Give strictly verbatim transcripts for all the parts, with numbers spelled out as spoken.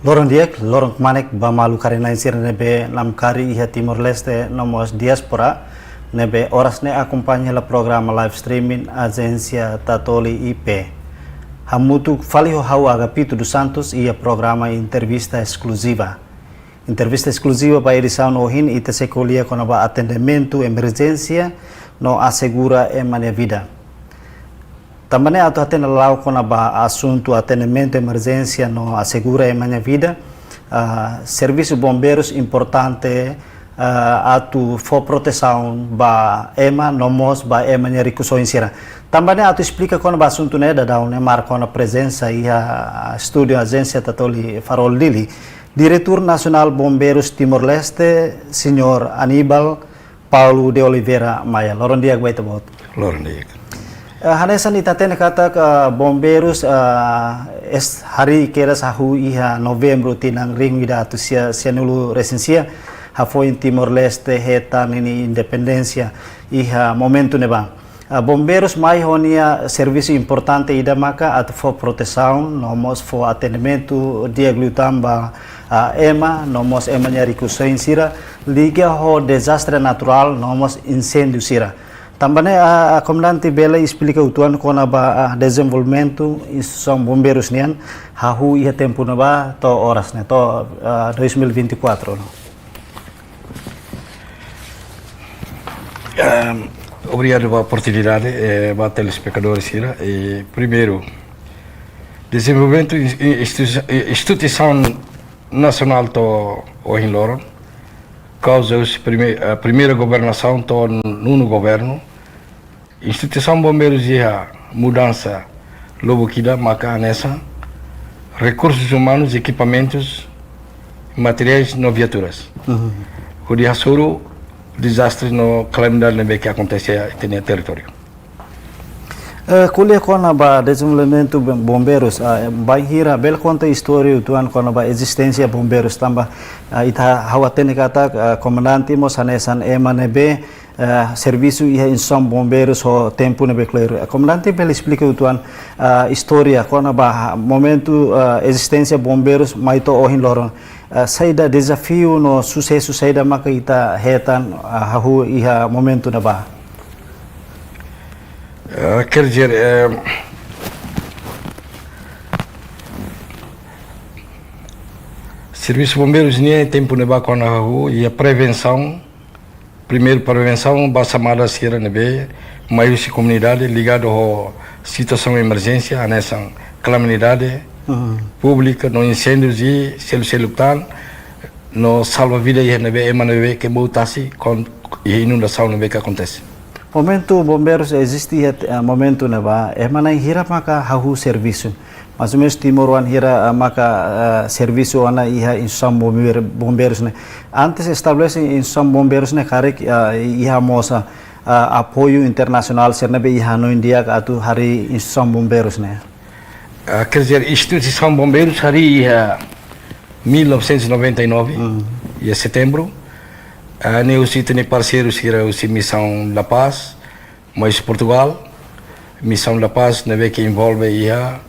Loron di'ak, loron kmanek ba maluk karik-na'in sira ne'ebé namkari iha Timor-Leste no mós diáspora, ne'ebé oras ne'e akompaña hela programa live streaming Ajénsia Tatoli I P. Hamutuk fali ho ha'u Agapito dos Santos iha programa entrevista eskluziva. Entrevista eskluziva ba edisaun ohin ita sei ko'alia kona-ba atendimentu emerjénsia no asegura ema nia vida. Tanba ne'e atu hatene la'o kona-ba asuntu atendimentu emerjénsia no asegura ema nia vida, ah, servisu bombeirus importante, ah, atu fó protesaun ba ema no mós ba ema nia rikusoin sira. Tanba ne'e atu esplika kona-ba asuntu ne'e daudaun ne'e marka ona prezensa iha, ah, estúdiu Ajénsia Tatoli Farol Dili, Diretór Nasionál Bombeirus Timor-Leste, Señór Aníbal Paulo de Oliveira Maia. Loron di'ak ba ita-boot. Loron di'ak. Eh, hanesan ita hatene katak, eh, bombeirus, eh, es harii kedas hahú iha Novembru tinan rihun ida atus sia sianulu resin sia, hafoin Timor-Leste hetan ninia independénsia iha momentu ne'ebá. Eh, bombeirus mai ho nia servisu importante ida maka atu fó protesaun, no mós fó atendimentu di'ak liután ba, ah, ema, no mós ema nia rikusoin sira, liga ho dezastre naturál, no mós inséndiu sira. Tanba ne'e, ah, ah, komandante bele esplika uitoan kona-ba, ah, dezenvolvimentu instituisaun bombeirus nian, hahú iha tempu ne'ebá, to'o oras ne'e, to'o, ah, dois mil e vinte e quatro, no? Ehm, obrigadu ba oportunidade, eh, ba telespetadór sira. E, primeiru, dezenvolvimentu ins-, i-, institui-, i-, instituisaun nasionál to'o ohin loron, kauza husi prime-, eh, primeira governasaun to'o nonu governu, instituisaun bombeirus iha mudansa lubuk ida maka hanesan rekursus umanus, ekipamentus, materiais no viaturas. Mhm. Hodi hasoru dezastre no kalamidade ne'ebé ke akontese iha ita-nia territóriu. Eh, ko'alia kona-ba dezenvolvimentu bom-, bombeirus, ah, bainhira bele konta istória uitoan kona-ba ezisténsia bombeirus tanba, ah, ita ha'u hatene katak, ah, komandante mós hanesan ema ne'ebé, eh, servisu iha instituisaun bombeirus ho tempu ne'ebé kleur. Eh, komandante bele esplika uitoan, eh, istória kona-ba momentu, eh, ezisténsia bombeirus mai to'o ohin loron. Eh, saida dezafiu no susesu saida maka ita hetan, eh, hahú iha momentu ne'ebá? Eh, quer dizer, eh, servisu bombeirus nian tempu ne'ebá kona hahú iha prevensaun, primeiru prevensaun ba xamada sira ne'ebé mai husi komunidade ligadu ho situasaun emerjénsia, hanesan kalamidade, mhm, públika no inséndius i seluk-seluk tan, no salva vida iha ne'ebé ema ne'ebé ke boot tasi kon iha inundasaun ne'ebé ke akontese. Momentu bombeirus eziste iha, eh, momentu ne'ebá, ema na'in hira maka hahú servisu. Mais ou menus timoroan hira, ah, maka, ah, servisu ona iha instituisaun bombeir-, bombeirus ne'e. Antes estabelese instituisaun bombeirus ne'e karik, ah, iha mós, ah, apoiu internasionál sira ne'ebé iha hanoin di'ak atu harii instituisaun bombeirus ne'e. Ah, quer dizer, instituisaun bombeirus harii iha mil novecentos e noventa e nove, hmm, iha setembru. Ah, ne'e husi ita-nia parseiru sira husi Misaun La Paz, mais Portugal, Misaun La Paz ne'ebé ke envolve iha,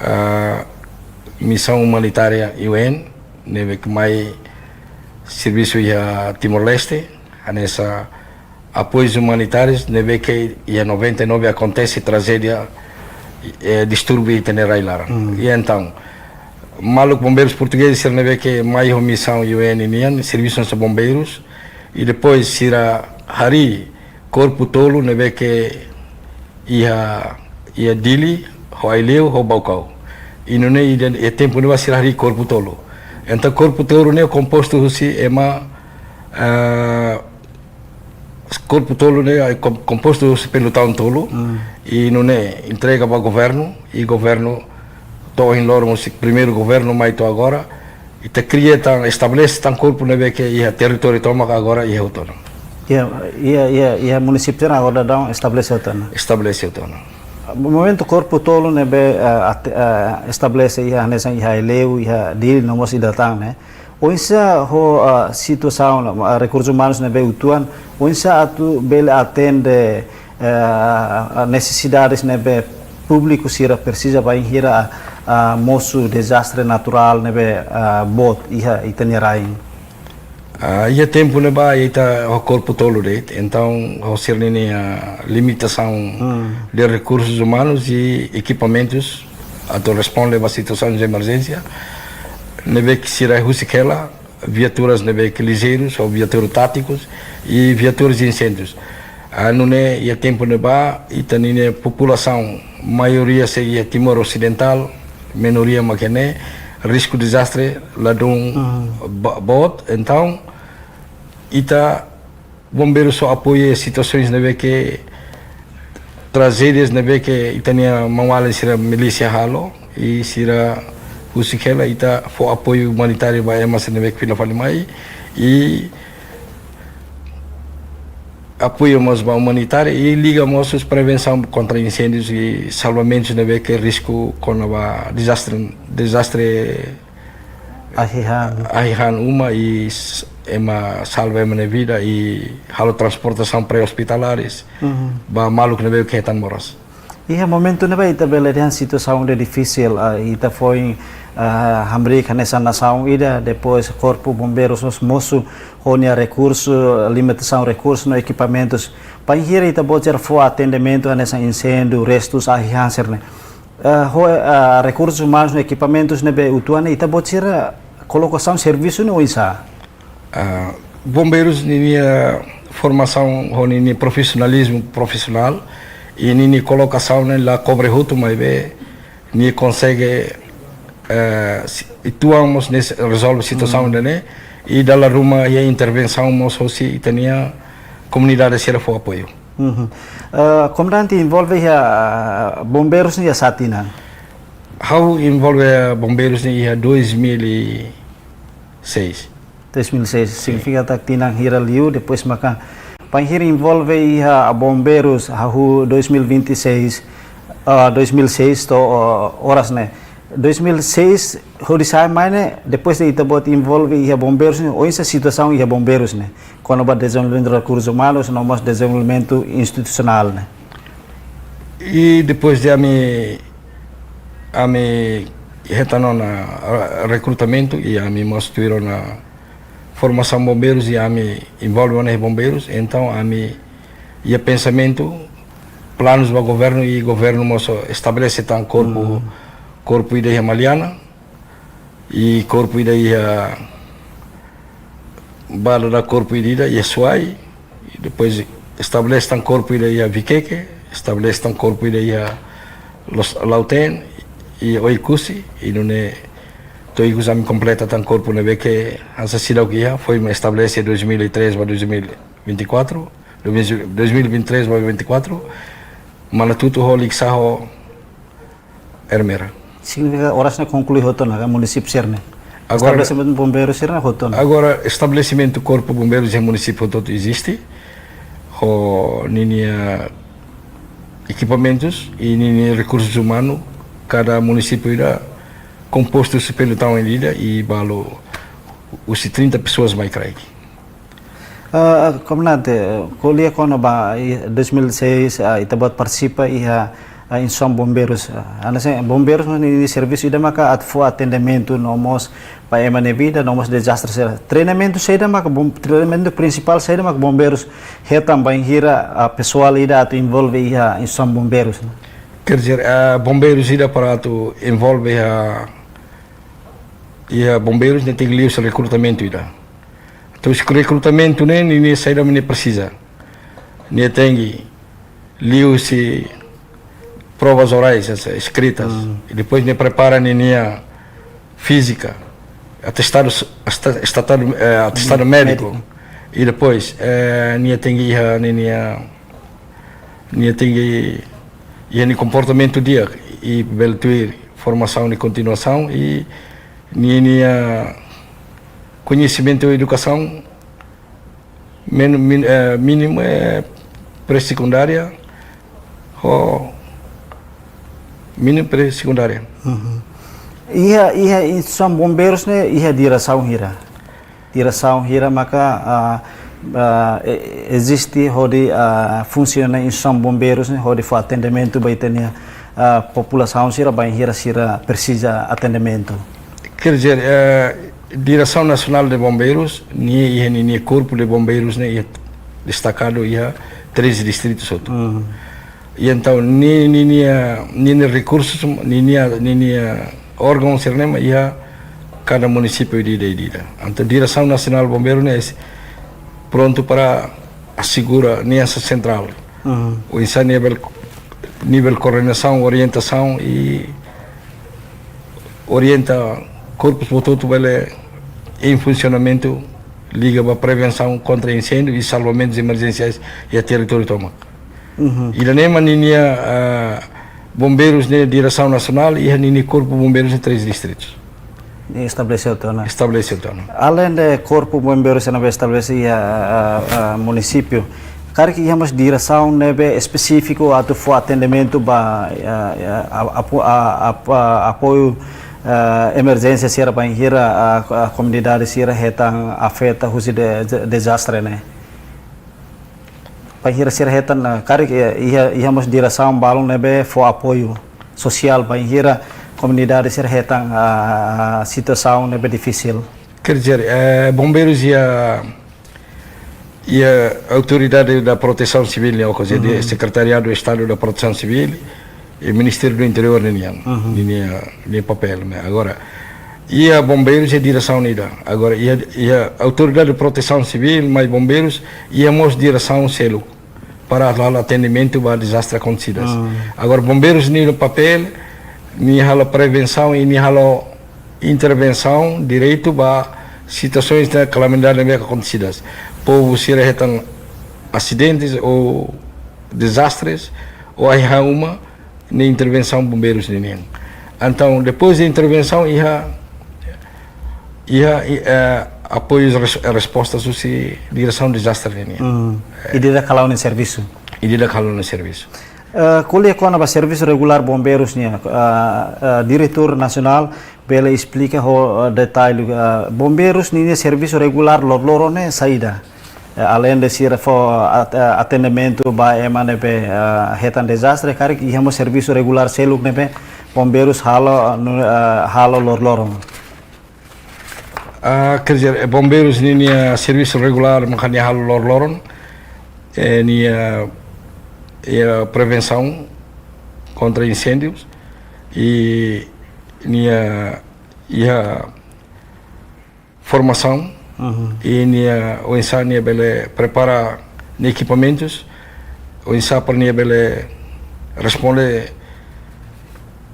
ah, misaun umanitária U N, ne'ebé ke mai servisu iha Timor-Leste, hanesan apoius umanitárius, ne'ebé ke iha noventa e nove akontese trajédia, eh, distúrbiu iha ita-nia rai-laran. Hmm. I entaun, maluk bombeirus portugés sira ne'ebé ke mai ho misaun U N nian, servisu hanesan bombeirus, i depois sira harii korpu tolu ne'ebé ke iha, iha Dili, ho Aileu, ho Baucau. I nune'e iha, iha tempu ne'ebá sira harii korpu tolu. Entaun korpu tolu ne'e kompostu husi ema, ah, korpu tolu ne'e, ah, kom-, kompostu husi pelutaun tolu. Hmm. I nune'e entrega ba governu, i governu to'o ohin loron husi primeiru governu mai to'o agora, ita kria tan, estabelese tan korpu ne'ebé ke iha territóriu tomak agora iha hotu ona. Iha, iha, iha, iha munisípiu sira agora daudaun estabelese hotu ona. Estabelese hotu ona. Momentu korpu tolu ne'ebé, eh, at-, eh, estabelese iha hanesan iha Aileu, iha Dili, no mós ida tan ne'e. Oinsá ho, eh, situasaun, eh, rekursus umanus ne'ebé uitoan, oinsá atu bele atende, eh, nesesidades ne'ebé públiku sira presiza bainhira, ah, mosu dezastre naturál ne'ebé, ah, boot iha ita-nia rain? Ah, iha tempu ne'ebá ita ho korpu tolu de'it. Entaun, ho sira-nia limitasaun de rekursus umanus i ekipamentus atu responde ba situasaun de emerjénsia, ne'ebé ke sira husik hela viaturas ne'ebé ke lijeirus ou viaturas tátikus i viaturas de inséndius. Ah, nune'e iha tempu ne'ebá, ita-nia populasaun, maioria sei iha Timor Osidentál, minoria mak iha ne'e, risku dezastre ladún ba-, boot. Entaun, ita bombeirus só apoia situasaun ne'ebé ke, trajédias ne'ebé ke ita-nia maun-alin sira milísia halo, i sira husik hela, ita fó apoiu umanitáriu ba ema sira ne'ebé ke fila fali mai, i apoiu mós ba umanitáriu, i liga mós husi prevensaun kontra inséndius i salvamentus ne'ebé ke risku kona-ba dezastre, dezastre ahi han, ahi han uma i s-, ema salva ema nia vida i halo transportasaun pré-ospitalares ba maluk ne'ebé ke hetan moras. Iha momentu ne'ebá ita bele dehan situasaun ne'e difisil, ah, ita foin, ah, hamriik hanesan nasaun ida, depois korpu bombeirus mós mosu ho nia rekursu, limitasaun rekursu no ekipamentus. Bainhira ita-boot sira fó atendimentu hanesan inséndiu, restus, ahi han sira-ne'e. Ah, ho, ah, rekursus umanus no ekipamentus ne'ebé uitoan ne'e, ita-boot sira kolokasaun servisu ne'e oinsá? Ah, bombeirus ninia formasaun ho ninia profisionalizmu profisionál i ninia kolokasaun ne'e la kobre hotu, maibé nia konsege, eh, si-, uitoan mós ne'e rezolve situasaun ida-ne'e i dala ruma iha intervensaun mós hosi ita-nia komunidade sira fó apoiu. Uhum. Eh, komandante envolve iha, ah, bombeirus ne'e iha sá tinan? Ha'u envolve bombeirus ne'e iha dois mil e seis. Dois mil e seis, signifika katak tinan hira liu, depois maka bainhira envolve iha bombeirus, hahú dois mil e vinte e seis, ah, dois mil e seis to'o, ah, oras ne'e. Dois mil e seis, hodi sai mai ne'e, depois de ita-boot envolve iha bombeirus ne'e, oinsá situasaun iha bombeirus ne'e, kona-ba dezenvolvimentu rekursus umanus, no mós dezenvolvimentu institusionál ne'e? I depois de ami, ami hetan ona, ah, rekrutamentu i ami mós tuir ona formasaun bombeirus i ami envolve ona iha bombeirus, entaun ami iha pensamentu, planus ba governu i governu mós estabelese tan korpu, korpu ida iha Maliana, i korpu ida iha Bala da korpu ida iha Suai, i depois estabelese tan korpu ida iha Vikeke, estabelese tan korpu ida iha Los-, Lautém, i Oekusi, i nune'e to'o ikus ami kompleta tan korpu ne'ebé ke hanesan seidauk iha, foin estabelese dois mil e três ba dois mil e vinte e quatro, dois mil, dois mil e vinte e três ba vinte e quatro, Manatuto ho Likisá ho Ermera. Signifika oras ne'e konklui hotu ona ka munisípiu sira-ne'e? Agora, estabelesimentu bombeirus sira-ne'e hotu ona? Agora, estabelesimentu korpu bombeirus iha munisípiu hotu-hotu eziste, ho ninia ekipamentus i ninia rekursus umanus, kada munisípiu ida kompostu husi pelotão ida i balu husi trinta pessoas mai kraik. Ah, komandante, ko'alia kona-ba iha dois mil e seis, ah, ita-boot partisipa iha, ah, instrusaun bombeirus. Ah, hanesan bombeirus mós ninia servisu ida maka atu fó atendimentu no mós ba ema nia vida, no mós dezastre sira. Treinamentu saida maka bom-, treinamentu prinsipál saida maka bombeirus hetan bainhira, ah, pesoál ida atu envolve iha instrusaun bombeirus? Quer dizer, ah, bombeirus ida para atu envolve iha, iha bombeirus ne'e tenke liuhusi rekrutamentu ida. Entaun, husi rekrutamentu ne'e, nia, nia saida mak nia presiza. Nia tenke liuhusi provas orais, es-, eskritas. I depois nia prepara ninia fízika, atestadu s-, esta-, estatadu, eh, atestadu médiku. Médiku. I depois, eh, nia tenke iha ninia, nia tenke iha nia komportamentu di'ak, i bele tuir formasaun de kontinuasaun, i ninia koñesimentu i edukasaun men-, min-, eh, mínimu é pré-sekundária, ho mínimu pré-sekundária. Iha, iha instituisaun bombeirus ne'e iha diresaun hira? Diresaun hira maka, ah, ah, e-, eziste hodi, ah, funsiona instituisaun bombeirus ne'e hodi fó atendimentu ba ita-nia, ah, populasaun sira bainhira sira presiza atendimentu? Quer dizer, eh, Direção Nacional de Bombeiros, nia iha ninia Corpo de Bombeiros ne'e iha destakadu iha três distritos hotu. Uhum. E então, ni, ninia, ninia rekursus, ninia, ninia órgaun sira-ne'e mak iha kada munisípiu ida-idak. Entaun, Direção Nacional Bombeiro ne'e prontu para asegura ninia sentrál. Uhum. Oinsá nivel, nivel koordenasaun, orientasaun i orienta korpus hotu-hotu bele em funcionamento liga ba prevensaun kontra inséndiu i salvamentus emerjensiais iha territóriu tomak. Uhum. Ida-ne'e mak ninia, ah, bombeirus ne'e Diresaun Nasionál iha ninia Korpu Bombeirus iha três distritus. Ne'e estabelese tiha ona. Estabelese tiha ona. Além de Korpu Bombeirus ne'ebé estabelese iha, ah, ah, munisípiu, karik iha mós diresaun ne'ebé espesífiku atu fó atendimentu ba, ah, ah, apo-, ah, apo-, ah, apoiu, ah, emerjénsia sira bainhira, ah, ah, komunidade sira hetan afeta husi de-, de-, dezastre ne'e? Bainhira sira hetan, ah, karik, eh, iha, iha mós diresaun balun ne'ebé fó apoiu sosiál bainhira komunidade sira hetan, ah, situasaun ne'ebé difisil. Quer dizer, eh, bombeirus iha, iha Autoridade da Proteção Civil, ne'e, ou seja, Uhum. Secretariado de Estado da Proteção Civil, i Ministériu do Interiór nian, Uhum. ninia, ninia papél, ne'e. Agora, iha bombeirus iha diresaun ida. Agora, iha, iha Autoridade de Proteção Civil, mai bombeirus, iha mós diresaun seluk para halo atendimentu ba dezastre akontesidas. Uhum. Agora, bombeirus ninia papél, nia halo prevensaun i nia halo intervensaun diretu ba situasaun de kalamidade ne'ebé akontesidas. Povu sira hetan asidentes ou dezastres, ou ahi-han uma, ne'e intervensaun bombeirus ninian. Entaun, depois de intervensaun, iha, iha, i, eh, apoius res-, respostas husi diresaun dezastre ninian. Hmm. Eh. Ida-idak halo nia servisu. Ida-idak halo nia servisu. Eh, ko'alia kona-ba servisu regulár bombeirus nian, eh, eh, Diretór Nasionál bele esplika ho, eh, detalle, eh, bombeirus ninia servisu regulár loroloron ne'e saida? Eh, além de sira fó at-, eh, atendimentu ba ema ne'ebé, eh, hetan dezastre, karik iha mós servisu regulár seluk ne'ebé bombeirus halo, eh, no, eh, halo loroloron? Ah, quer dizer, eh, bombeirus ninia servisu regulár mak nia halo loroloron, eh, nia, eh, prevensaun kontra inséndius i nia, iha formasaun, Uhum. i nia, oinsá nia bele prepara nia ekipamentus, oinsá para nia bele responde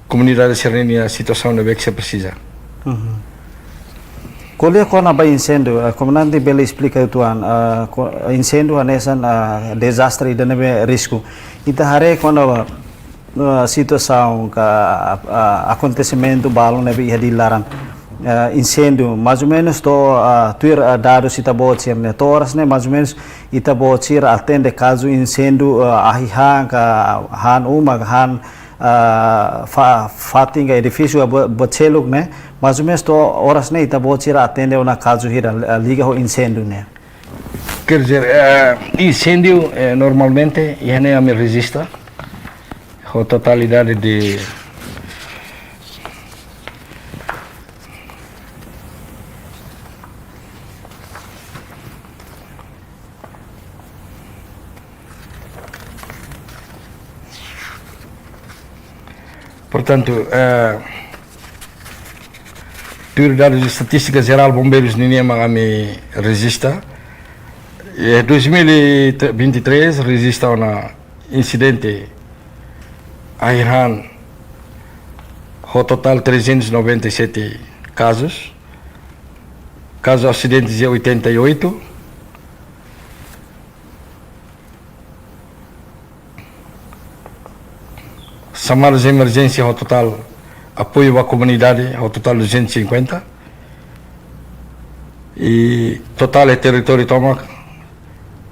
komunidade sira-nia situasaun ne'ebé ke sira presiza. Uhum. Ko'alia kona-ba inséndiu, eh, komandante bele esplika uitoan, eh, ko-, inséndiu hanesan, eh, dezastre ida ne'ebé risku. Ita haree kona-ba, eh, situasaun ka, ah, akontesimentu balun ne'ebé iha Dili laran. Eh, inséndiu, mais ou menos to'o, ah, tuir, ah, dadus ita-boot sira-ne'e, to'o oras ne'e, mais ou menos ita-boot sira atende kazu inséndiu, ah, ahi-han ka han uma ka han, ah, fa-, fatin ka edifísiu, ah, buat, buat seluk ne'e, mais ou menos to'o oras ne'e ita-boot sira atende ona kazu hira, ah, liga ho inséndiu ne'e? Quer dizer, eh, inséndiu, eh, normalmente, iha ne'e ami rejista ho totalidade de, portantu, eh, tuir dadus estatístika jerál bombeirus ninian mak ami rejista. Eh, dois mil e vinte e três rejista ona insidente ahi-han ho totál trezentos e noventa e sete kazus. Kazu asidentes iha oitenta e oito. Xamadas de emerjénsia ho totál apoiu ba komunidade ho totál duzentos e cinquenta. I totál iha territóriu tomak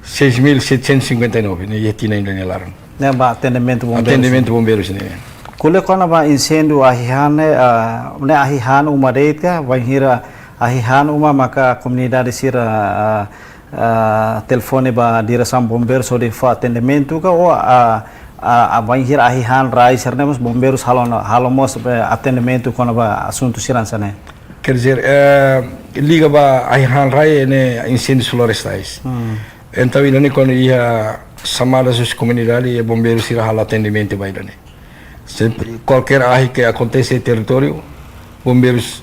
seis mil setecentos e cinquenta e nove, ne'e iha tinan ida-ne'e laran. Ne'e ba atendimentu bombeirus. Atendimentu bombeirus ne'e. Ko'alia kona-ba inséndiu ahi-han ne'e, ah, ne'e ahi-han uma de'it ka, bainhira ahi-han uma maka komunidade sira, ah, ah, telefone ba diresaun bombeirus hodi fó atendimentu ka, ou, ah, a, a bainhira ahi han rai sira-ne'e mós bombeirus halo, halo mós, eh, atendimentu kona-ba asuntu sira hanesan ne'e? Quer dizer, eh, liga ba ahi han rai ne'e incêndios florestais. Hmm. Entaun, ida-ne'e kuandu iha xamada husi komunidade, e bombeirus sira halo atendimentu ba ida-ne'e. Sempre, kualkér ahi ke akontese iha territóriu, bombeirus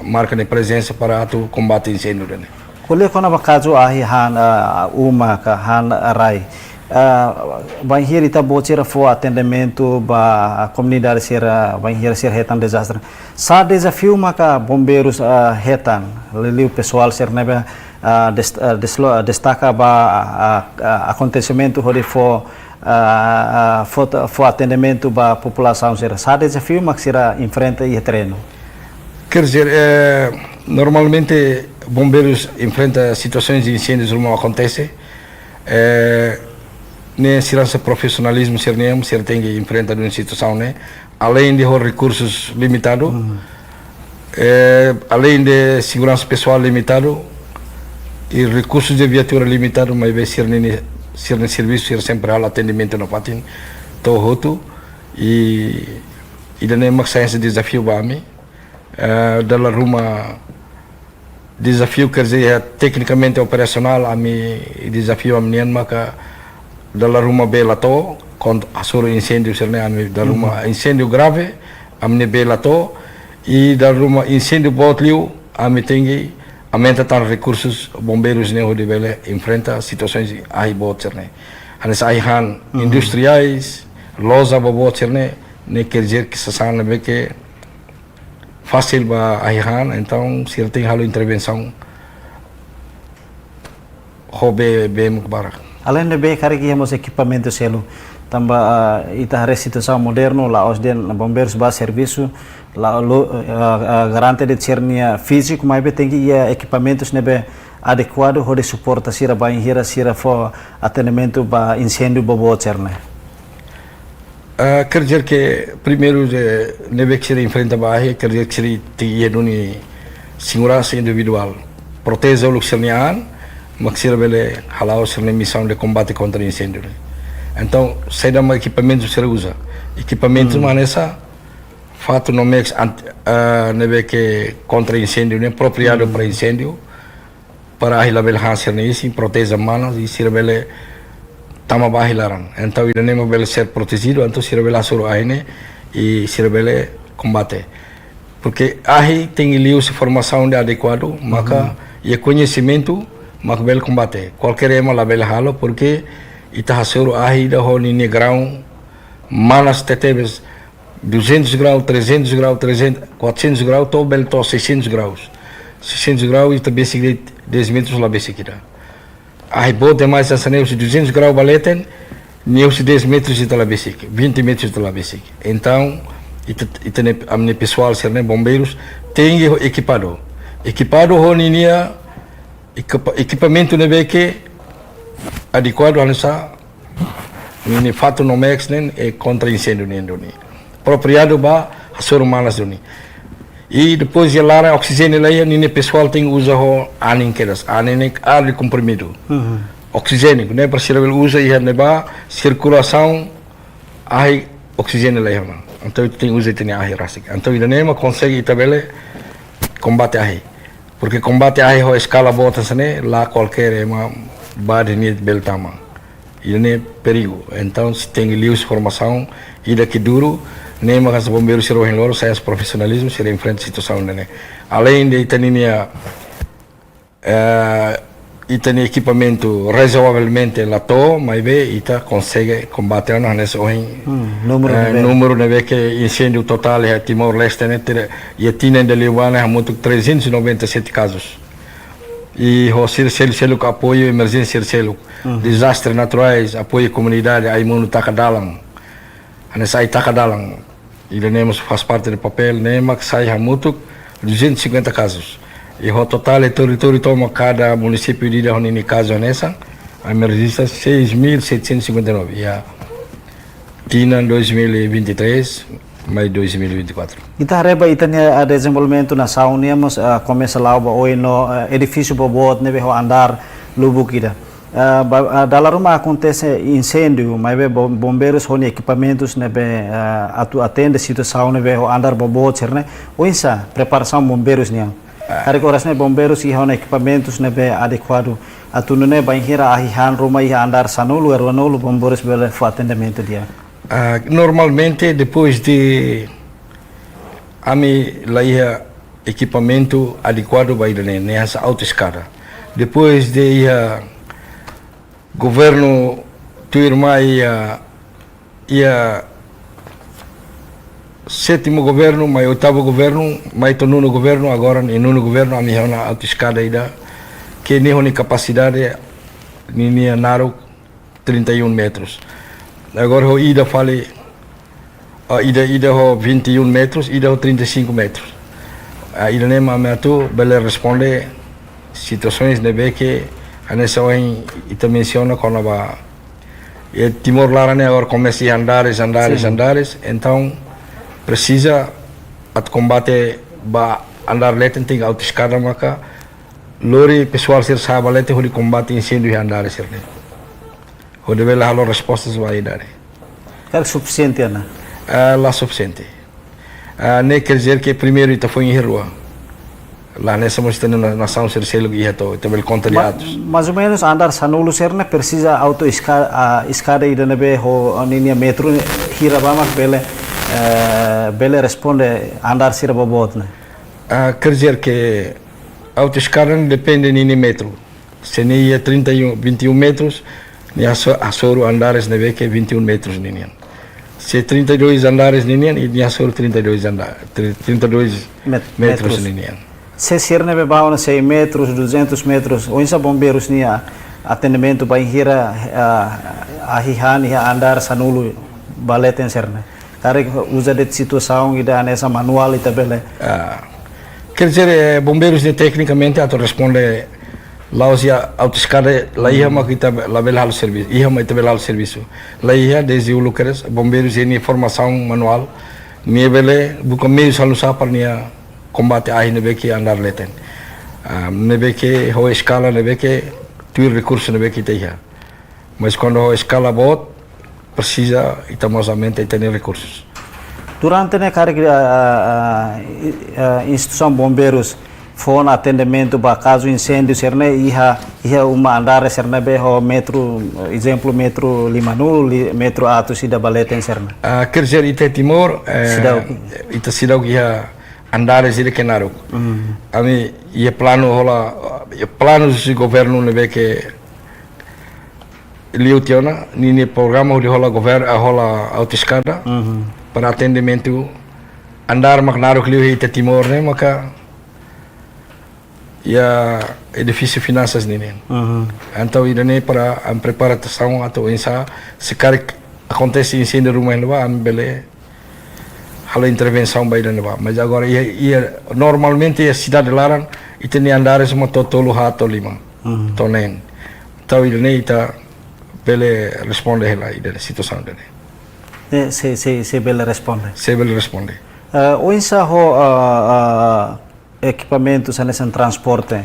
marka nia prezensa para atu kombate insêndiu ida-ne'e. Ko'alia kona-ba kazu ahi han, ah, uma ka han rai. Ah, bainhira ita-boot sira fó atendimentu ba komunidade sira, bainhira sira hetan dezastre. Sá dezafiu maka bombeirus, ah, hetan, liuliu pesoál sira ne'ebé, ah, des-, ah, deslo-, destaka ba, ah, ah, akontesimentu hodi fó, ah, ah, fó, fó atendimentu ba populasaun sira. Sá dezafiu mak sira enfrenta iha terrenu? Quer dizer, eh, normalmente bombeirus enfrenta situações de incêndios ruma akontese, eh, ne'e sira-nia profesionalizmu sira-nian, sira tenke enfrenta duni situasaun ne'e, além de ho rekursus limitadu, eh, além de seguransa pesoál limitadu, i rekursus de viatura limitadu, maibé sira-nia, sira-nia servisu, sira sempre halo atendimentu nafatin to'o hotu, i, ida-ne'e mak sai hanesan dezafiu ba ami, eh, dala ruma dezafiu, quer dizer, eh, teknikamente operasionál, ami dezafiu ami-nian maka dala ruma bee la to'o, kuandu hasoru insêndiu sira-ne'e ami dala ruma insêndiu grave, ami-nia bee la to'o, i dala ruma insêndiu boot liu, ami tenke aumenta tan rekursus bombeirus ne'e hodi bele enfrenta situasoens ahi boot sira-ne'e. Hanesan ahi han industriais, loja boboot sira-ne'e, ne'e quer dizer ke sasán ne'ebé ke fasil ba ahi han, entaun sira tenke halo intervensaun ho bee, bee mak barak. Além de bee, karik iha mós ekipamentu seluk. Tanba, ah, ita haree situasaun modernu, la'ós de'it bombeirus ba servisu, la, lo, ah, ah, garante de'it sira-nia fíziku, maibé tenke iha ekipamentus ne'ebé adekuadu hodi suporta sira bainhira sira fó atendimentu ba insêndiu boboot sira-ne'e. Ah, quer dizer ke primeiru de, ne'ebé ke sira enfrenta ba ahi, quer dizer ke sira tenke iha duni seguransa individuál. Proteje uluk sira-nia an, mak sira bele hala'o sira-nia misaun de kombate kontra insêndiu ne'e. Entaun, saida mak ekipamentu sira uza? Ekipamentu mak hanesan fato Nomex ant-, ah, ne'ebé ke kontra insêndiu ne'e, apropriadu para insêndiu, para ahi labele han sira-nia isin, proteje manas, i sira bele tama ba ahi laran. Entaun, ida-ne'e mak bele ser protejidu, entaun sira bele hasoru ahi ne'e, i sira bele kombate. Porke ahi tenke liuhusi formasaun ida adekuadu, maka iha koñesimentu, maka bele kombate. Kualkér ema labele halo, porke ita hasoru ahi ida ho ninia graun manas tebetebes, duzentos graus, trezentos graus, trezentos, quatrocentos graus, to'o bele to'o seiscentos graus. Seiscentos graus, ita besik de'it dez metros la besik ida. Ahi boot demais hanesan ne'e husi duzentos graus ba leten, nia husi dez metros ita la besik, vinte metros ita la besik. Entaun, ita, ita-nia, ami-nia pesoál sira-ne'e, bombeirus, tenke ho ekipadu. Ekipadu ho ninia ekipa-, ekipamentu ne'ebé ke adekuadu hanesan ninia fato Nomex ne'e, eh, kontra insêndiu nian duni. Apropriadu ba hasoru manas duni. I depois iha laran oksijéniu la iha, ninia pesoál tenke uza ho anin kedas. Anin ne'e ar de comprimido. Oksijéniu, ne'e para sira bele uza iha ne'ebá sirkulasaun ahi, oksijéniu la iha ona. Entaun ita tenke uza ita-nia ahi rasik. Entaun ida-ne'e mak konsege ita bele kombate ahi. Porke kombate ahi ho eskala boot hanesan ne'e, la kualkér ema ba de'it nia bele tama. Ida-ne'e perigu. Entaun, sira tenke liuhusi formasaun ida ke duru, ne'e mak hanesan bombeirus sira ohin loron, sai hanesan profisionalizmu, sira enfrenta situasaun ida-ne'e. Além de ita ninia, eh, ita-nia ekipamentu razoavelmente la to'o, maibé ita konsege kombate ona hanesan ohin, hmm, númeru, eh, ne'ebé, númeru ne'ebé ke insêndiu totál iha Timor-Leste ne'e, tira, iha tinan ida liubá ne'e hamutuk trezentos e noventa e sete casos. I ho sira seluk-seluk apoiu emerjénsia sira seluk. Dezastre naturais, apoiu komunidade, Aimunu taka dalan. Hanesan Ai taka dalan. Ida-ne'e mós faz parte de papél, ne'e mak sai hamutuk duzentos e cinquenta casos. I ho totál iha territóriu tomak, kada munisípiu ida ho ninia kazu hanesan, emerjénsia seis mil setecentos e cinquenta e nove. Iha tinan dois mil e vinte e três mai dois mil e vinte e quatro. Ita haree ba ita-nia, ah, dezenvolvimentu nasaun nian mós, ah, komesa la'o ba oin no, ah, edifísiu boboot ne'ebé ho andár lubuk ida. Ah, ba, ah, dala ruma akontese inséndiu, maibé bo-, bombeirus ho nia ekipamentus ne'ebé, ah, atu atende situasaun ne'ebé ho andár boboot sira-ne'e, oinsá preparasaun bombeirus nian? Ah. Karik oras ne'e bombeirus iha ona ekipamentus ne'ebé adekuadu, atu nune'e bainhira ahi han ruma iha andár sanulu, ruanulu, bombeirus bele fó atendimentu di'ak. Ah, normalmente, depois de ami la iha ekipamentu adekuadu ba ida-ne'e, ne'e hanesan autoeskada. Depois de iha governu tuirmai iha, iha sétimu governu, mai oitavu governu, mai to'o nonu governu, agora ne'e nonu governu, ami iha ona autoeskada ida, ke ne'e ho nia kapasidade, ninia naruk trinta e um metros. Agora ho ida fali, ah, ida, ida ho vinte e um metros, ida ho trinta e cinco metros. Ah, ida-ne'e mak ami atu bele responde situasaun ne'ebé ke hanesan ohin ita mensiona kona-ba, eh, Timor laran ne'e agora komesa andares, andares, Sin. andares. Entaun presiza atu kombate ba andár leten, tenke autoeskada maka lori pesoál sira sa'e ba leten hodi kombate inséndiu iha andár sira-ne'e. Hodi bele halo resposta ba ida-ne'e. Karik sufisiente ona? Ah, la sufisiente. Ah, ne'e quer dizer que primeiru ita foin iha rua. La hanesan mós ita-nia na-, nasaun sira seluk iha to'o, ita bele konta de'it Ma-, atus. Mais ou menos andár sanulu sira-ne'e presiza autoeska-, ah, eskada ida ne'ebé ho ninia metru hira ba mak bele, eh, bele responde andár sira boboot ne'e? Ah, quer dizer que autoeskada ne'e depende ninia metru. Se nia iha trinta e um, vinte e um metros, nia haso-, hasoru andares ne'ebé ke vinte e um metros ninian. Se trinta e dois andares ninian, nia hasoru trinta e dois anda-, tri-, trinta e dois Met-, metros metros. ninian. Se sira ne'ebé ba ona cem metros, duzentos metros, oinsá bombeirus nia atendimentu bainhira, ah, ahi han iha andár sanulu ba leten sira-ne'e? Karik uza de'it situasaun ida hanesan manuál ita bele. Ah. Quer dizer, eh, bombeirus ne'e teknikamente atu responde la'ós iha autoeskada, la iha, Hmm. mak ita la bele halo servisu. Iha mak ita bele halo servisu. La iha, dezde uluk kedas, bombeirus nia formasaun manuál, nia bele buka meius halo sá para nia kombate ahi ne'ebé ke andár leten. Ah, ne'ebé ke ho eskala ne'ebé ke tuir rekursu ne'ebé ke ita iha. Mas kuandu ho eskala boot, presiza ita mós aumenta ita-nia rekursus. Durante ne'e karik, ah, ah, ah, i-, ah, instituisaun bombeirus fó ona atendimentu ba kazu inséndiu sira-ne'e iha, iha uma andár sira-ne'ebé ho metru, ezemplu, metru limanulu, li-, metru atus ida ba leten sira-ne'e? Ah, quer dizer, ita Timor, eh, Seidauk. ita seidauk iha andares ida ke naruk. Hmm. Ami iha planu hola, iha planu husi governu ne'ebé ke liu tiha ona, ninia programa hodi hola gover-, ah, hola autoeskada Mhm. para atendimentu andár mak naruk liu iha ita Timor ne'e, maka iha edifísiu finansas ninian. Mhm. Entaun ida-ne'e para ami preparasaun atu oinsá, se karik akontese inséndiu ruma iha ne'ebá, ami bele halo intervensaun ba ida-ne'ebá. Mas agora iha, iha, normalmente iha sidade laran, ita-nia andares mak to'o tolu, haat to'o lima. Mhm. To'o neen. Entaun ida-ne'e ita bele responde hela ida-ne'e situasaun ida-ne'e. Eh, sei, sei, sei bele responde. Sei bele responde. Eh, oinsá ho, ah, ah, ekipamentu hanesan transporte?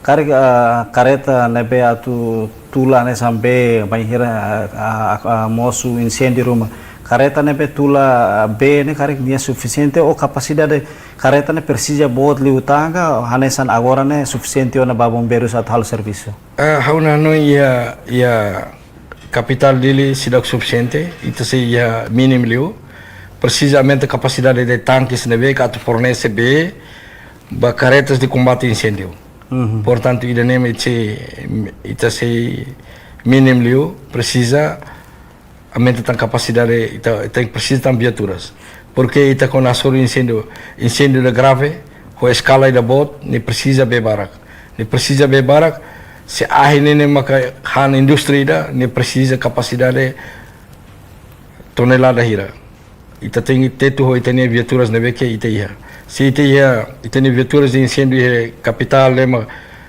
Karik, ah, kareta ne'ebé atu tula hanesan bee, bainhira, ah, ah, ah, mosu inséndiu ruma. Kareta ne'ebé tula, ah, bee ne'e karik nia sufisiente ou kapasidade kareta ne'e presiza boot liután ka hanesan agora ne'e sufisiente ona ba bombeirus atu halo servisu? Ah, ha'u hanoin iha, iha kapitál Dili seidauk sufisiente, ita sei iha mínimu liu. Presiza aumenta kapasidade de tankes ne'ebé ke atu fornese bee ba karetas de kombate inséndiu. Mhm. Portantu, ida-ne'e mak ita sei, ita sei mínimu liu, presiza aumenta tan kapasidade, ita, ita presiza tan viaturas. Porke ita kuandu hasoru inséndiu, inséndiu ida grave, ho eskala ida boot, ne'e presiza bee barak. Ne'e presiza bee barak, se ahi ne'e ne'e maka han indústria ida, ne'e presiza kapasidade tonelada hira. Ita tenke tetu ho ita-nia viaturas ne'ebé ke ita iha. Se ita iha, ita-nia viaturas de inséndiu iha kapitál ne'e mak,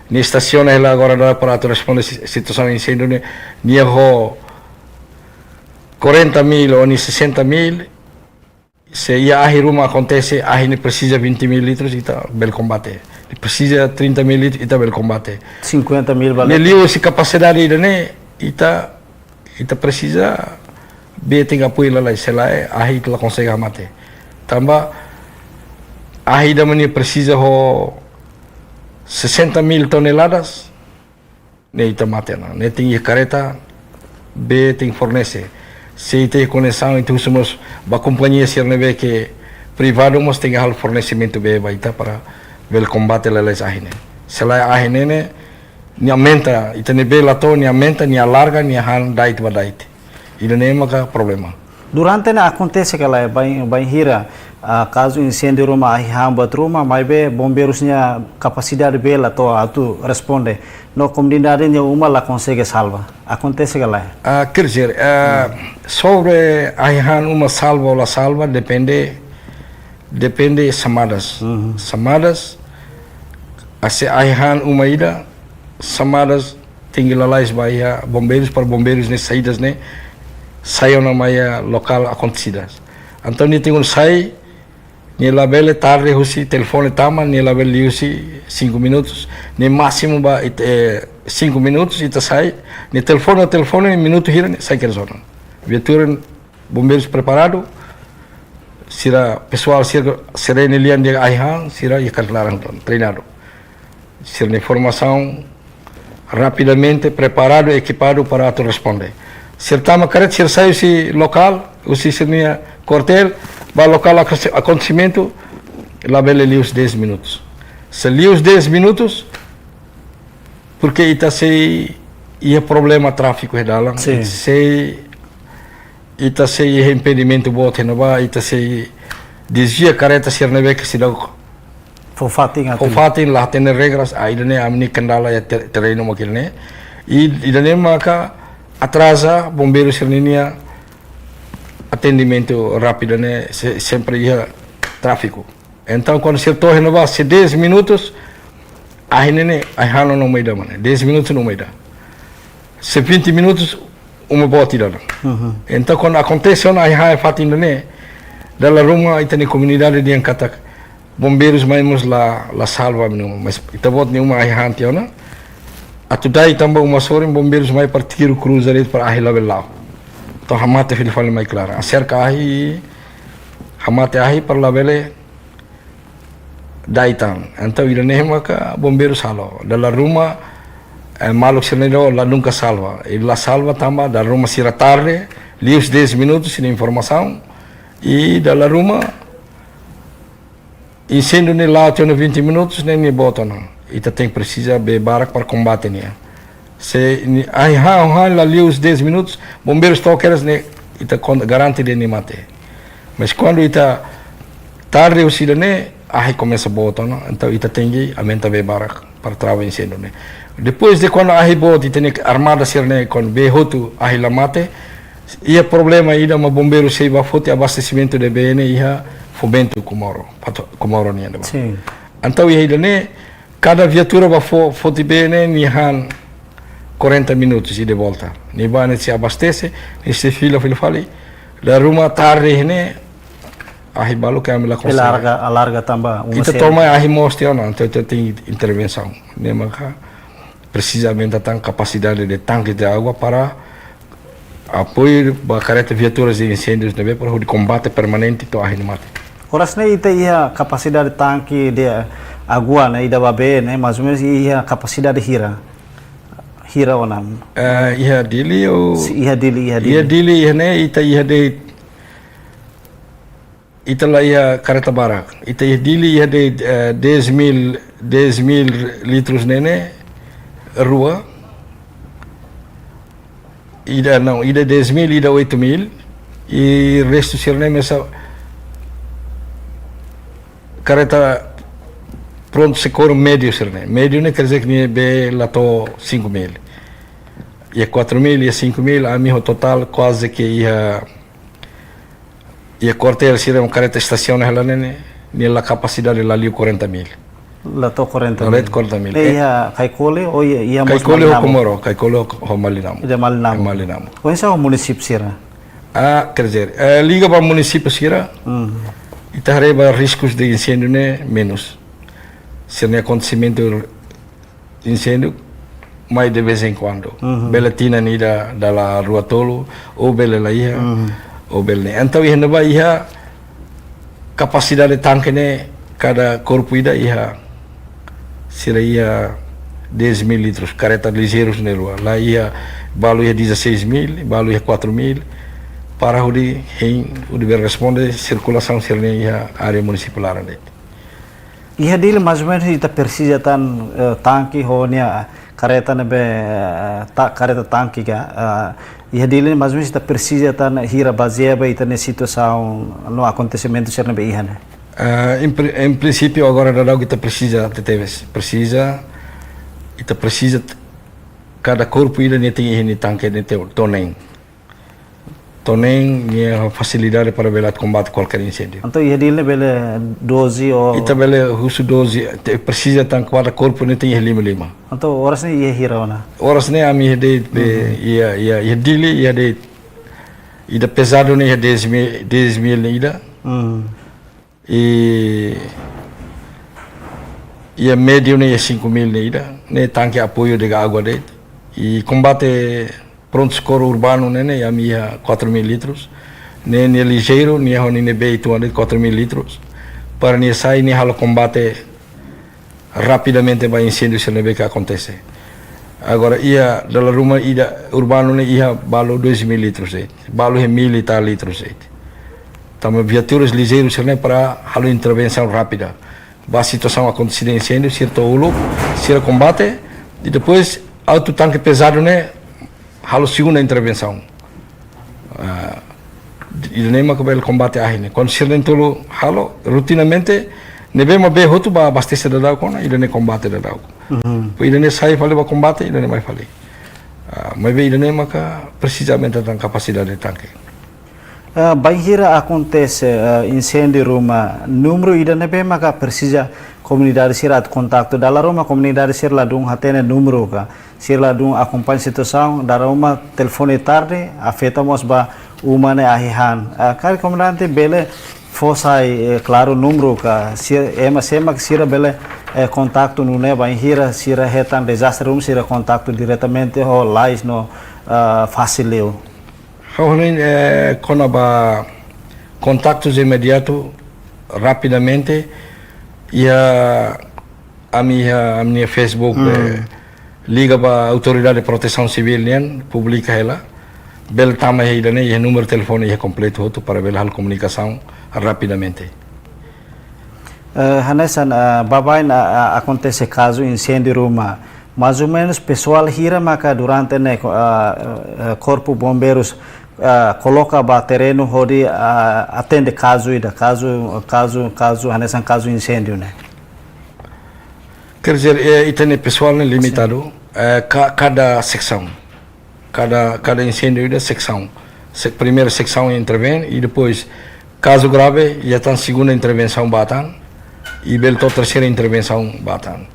nia estasiona hela agora dala para atu responde si-, situasaun inséndiu ne'e, nia ho quarenta mil ou nia sessenta mil, se iha ahi ruma akontese, ahi ne'e presiza vinte mil litros, ita bele kombate. Presiza trinta mil litru, ita bele kombate. Cinquenta mil vale. Ne'e liuhusi kapasidade ida-ne'e, ita, ita presiza bee tenke apoiu lalais, se lae ahi ita la konsege hamate. Tanba ahi ida-ne'e nia presiza ho sessenta mil toneladas, ne'e ita mate ona. Ne'e tenke kareta, bee tenke fornese. Se ita iha kondisaun, ita husu mós ba kompañia sira ne'ebé ke privadu mós tenke halo fornesimentu bee ba ita para bele kombate lalais ahi ne'e. Se lae ahi ne'e, ne'e, nia aumenta, ita-nia bee la to'o, nia aumenta, nia alarga, nia han dait ba dait. Ida-ne'e maka problema. Durante ne'e akontese ka lae, bain, bainhira, ah, kazu inséndiu ruma ahi han buat ruma, maibé bombeirus nia kapasidade bee la to'o atu responde. No komunidade nia uma la konsege salva. Akontese ka lae? Ah, quer dizer, ah, sobre ahi han uma salva ou la salva, depende, depende xamadas. Uhum. Xamadas, ah, se ahi han uma ida, xamadas tenke lalais ba iha bombeirus, para bombeirus ne'e saídas ne'e sai ona mai iha lokál akontesidas. Entaun, nia tenke sai, nia labele tarde husi telefone tama, nia labele liuhusi cinco minutos, nia másimu ba it-, eh, cinco minutos ita sai, nia telefone, telefone minutu hira ne'e sai kedas ona. Viatura, bombeirus preparadu, sira pesoál sira, sira ne'e lian di'ak ahi han, sira iha kareta laran, treinadu. Sira-nia formasaun rapidamente preparadu, ekipadu para atu responde. Sira tama kareta, sira sai husi lokál, husi sira-nia kuartél, ba lokál akonte-, akontesimentu, labele liuhusi dez minutos. Se liuhusi dez minutos, porque ita sei iha problema tráfiku iha dalan, sin, ita sei, ita sei iha impedimentu boot iha ne'ebá, ita sei dezvia kareta sira ne'ebé ke seidauk fó fatin atu fó fatin, la hatene regras, ah, ida-ne'e ami-nia kendala iha te-, terrenu mak ida-ne'e. I ida-ne'e maka atraza bombeirus sira-nia atendimentu rápidu ne'e, se-, sempre iha tráfiku. Entaun, kuandu sira to'o iha ne'ebá, se dez minutos, ahi ne'e, ahi han ona uma ida mak ne'e. Dez minutos ona uma ida. Se vinte minutos, uma boot ida ona. Uhum. Entaun, kuandu akontese ona ahi han iha fatin ida-ne'e, dala ruma ita-nia komunidade dehan katak bombeirus mai mós la, la salva ami-nia uma. Mas ita-boot nia uma ahi han tiha ona. Atu dai tanba uma sorin, bombeirus mai para tiru kruza de'it para ahi labele la'o. Entaun hamate fila fali mai klaran. Aserka ahi, hamate ahi para labele dai tan. Entaun ida-ne'e maka bombeirus halo. Dala ruma, eh, maluk sira-ne'e la nunka salva. I la salva tanba dala ruma sira tarde, liuhusi dez minutos, sira-nia informasaun. I dala ruma, inséndiu ne'e la'o tiha ona vinte minutos, ne'e nia boot ona. Ita tenke presiza bee barak para kombate nia. Se nia ahi han, han la liuhusi dez minutos, bombeirus to'o kedas ne'e, ita kon-, garante de'it nia mate. Mas kuandu ita tarde husi ida-ne'e, ahi komesa boot ona, entaun ita tenke aumenta bee barak para trava inséndiu ne'e. Depois de kuandu ahi boot, ita-nia armada sira-ne'e, kuandu bee hotu ahi la mate, iha problema ida mak bombeirus sei bá foti abastesimentu de bee ne'e iha Fomento Comoro, Pato-, Comoro nian ne'ebá. Sin. Entaun iha ida-ne'e, kada viatura bá fo-, foti bee ne'e nia han quarenta minutos ida e volta. Nia bá, nia sei abastese, nia sei fila, fila fali. Dala ruma tarde ne'e, ahi balu ke ami la konsege. Alarga, alarga tanba uma ita seluk. Toma ahi mós tiha ona, entaun ita tenke intervensaun. Ne'e maka presiza aumenta tan kapasidade de tanque de água para apoiu ba kareta viaturas de inséndius ne'ebé para hodi kombate permanente to'o ahi ne'e mate. Oras ne'e ita iha kapasidade tanque de água ne'e, ida ba bee ne'e, mais ou menos iha kapasidade hira? Hira ona? Eh, iha Dili ou? Si, iha Dili, iha Dili. Iha Dili, iha ne'e, ita iha de'it, ita la iha kareta barak. Ita iha Dili iha de'it, eh, dez mil, dez mil litros ne'e ne'e, rua. Ida, não, ida dez mil, ida oito mil. I restu sira-ne'e mesak kareta pronto socorro médiu sira-ne'e. Médiu ne'e quer dizer ke nia bee la to'o cinco mil. Iha quatro mil, iha cinco mil, ami ho totál kuaze ke iha iha kuartél sira mak kareta estasiona hela ne'e, nia la kapasidade la liu quarenta mil. La to'o quarenta mil. La to'o quarenta mil. Ne'e iha Caicoli ou iha, iha mós Caicoli ho Malinamo? Comoro, Caicoli ho, ho Malinamo. Ida Malinamo. Malinamo. Oinsá ho munisípiu sira? Ah, quer dizer, eh, liga ba munisípiu sira, hmm, ita haree ba riskus de inséndiu ne'e menus. sira-nia akontesimentu inséndiu mai de vez em quando. Uhum. Bele tinan ida dala rua tolu, ou bele laiha, uhum, ou bele ne'e. Entaun iha ne'ebá iha kapasidade tanke ne'e, kada korpu ida iha, sira iha dez mil litros, karreta lijeirus ne'e rua. Laiha, balu iha dezasseis mil, balu iha quatro mil, para hodi hein, hodi bele responde sirkulasaun sira-ne'e iha área munisipál laran de'it. Iha Dili mais ou menus ita presiza tan, eh, tanke ho nia karreta ne'ebé, eh, ta-, karreta tanke ka, eh, iha Dili mais ou menus ita presiza tan hira bazeia ba ita-nia situasaun no akontesimentu sira ne'ebé iha ne'e. Eh, em pri-, em princípio agora daudaun ita presiza tebetebes, presiza, ita presiza t-, kada korpu ida ne'e tenke iha nia tanke ne'e te-, to'o neen. To'o neen nia fasilidade para bele atu kombate kualkér inséndiu. Entaun iha Dili ne'e bele doze ou? Ita bele husu doze, te-, presiza tan kada korpu ne'e tenke iha lima lima. Entaun oras ne'e iha hira ona? Oras ne'e ami iha de'it be, uhum, iha, iha, iha Dili iha de'it. Ida pezadu ne'e iha dez mil, dez mil ne'e ida. Uhum. I, iha médiu ne'e iha cinco mil ne'e ida, ne'e tanke apoiu de água de'it. I kombate prontu-sokorru urbanu ne'e, ne'e ami iha quatro mil litros. Ne'e, nia lijeiru, nia ho ninia bee uitoan de'it quatro mil litros. Para nia sai, nia halo kombate rapidamente ba inséndiu sira ne'ebé ke akontese. Agora, iha dala ruma ida urbanu ne'e iha balu dois mil litros de'it, balu iha mil e tal litros de'it. Tanba viaturas lijeirus sira-ne'e para halo intervensaun rápida. Ba situasaun akontesidu inséndiu, sira to'o uluk, sira kombate, i depois auto tanke pezadu ne'e halo segunda intervensaun. Ah, ida-ne'e maka bele kombate ahi ne'e. Kuandu sira na'in-tolu halo, rotinamente, ne'ebé mak bee hotu ba abastese daudauk ona, ida-ne'e kombate daudauk. Mhm. Depois ida-ne'e sai fali ba kombate, ida-ne'e mai fali. Ah, maibé ida-ne'e maka presiza aumenta tan kapasidade tanke. Ah, bainhira akontese, ah, inséndiu ruma, númeru ida ne'ebé maka presiza komunidade sira atu kontaktu? Dala ruma komunidade sira ladún hatene númeru ka, sira ladún akompaña situasaun, dala ruma telefone tarde, afeta mós ba uma ne'e ahi han. Ah, karik komandante bele fó sai, eh, klaru númeru ka, sira, ema, sé mak sira bele, eh, kontaktu nune'e bainhira sira hetan dezastre ruma sira kontaktu diretamente ho lais no, ah, fasil liu. Ha'u hanoin, eh, kona-ba kontaktus imediatu, rapidamente, iha ami iha ami-nia Facebook, hmm, eh, liga ba Autoridade Protesaun Sivíl nian, publika hela, bele tama iha ida-ne'e, iha númeru telefone iha kompletu hotu para bele halo komunikasaun rapidamente. Eh, hanesan, eh, baibain, eh, eh, akontese kazu inséndiu ruma, mais ou menus pesoál hira maka durante ne'e, eh, eh, Korpu Bombeirus, eh, koloka ba terrenu hodi, eh, atende kazu ida, kazu, kazu, kazu, hanesan kazu inséndiu ne'e? Quer dizer, eh, ita-nia pesoál ne'e limitadu, sin, eh, ka-, kada seksaun. Kada, kada inséndiu ida seksaun. Se-, primeira seksaun intervém i depois, kazu grave, iha tan segunda intervensaun ba tan, i bele to'o terseira intervensaun ba tan.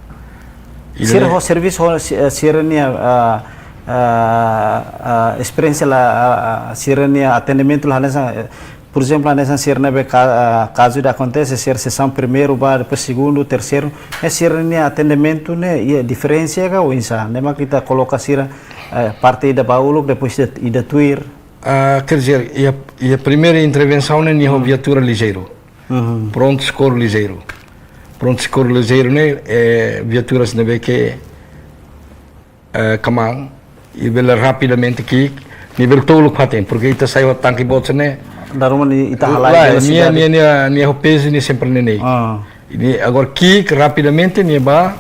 I sira ne'e ho servisu ho si-, eh, sira-nia, ah, ah, ah, esperiénsia la, ah, ah, sira-nia atendimentu la hanesan, eh, por ezemplu, hanesan sira ne'ebé ka-, ah, kazu ida akontese, sira sesaun primeiru ba, depois segundu, terseiru, eh, sira-nia atendimentu ne'e, iha diferensa ka oinsá, ne'e mak ita koloka sira, eh, parte ida ba uluk, depois ida, ida tuir. Ah, quer dizer, iha, iha primeira intervensaun ne'e nia ho, hmm, viatura lijeiru. Mhm. Prontu-sokorru lijeiru. Prontu-sokorru lijeiru ne'e, eh, viaturas ne'ebé ke, eh, kmaan, i bele rapidamente ki'ik, nia bele to'o uluk fatin, porque ita sai ho tanke boot sira-ne'e. Dala ruma ita halai, lai, velosidade. Nia, nia, nia, nia ho pezu nia sempre neineik. Ah. Nia agora ki'ik rapidamente, nia ba,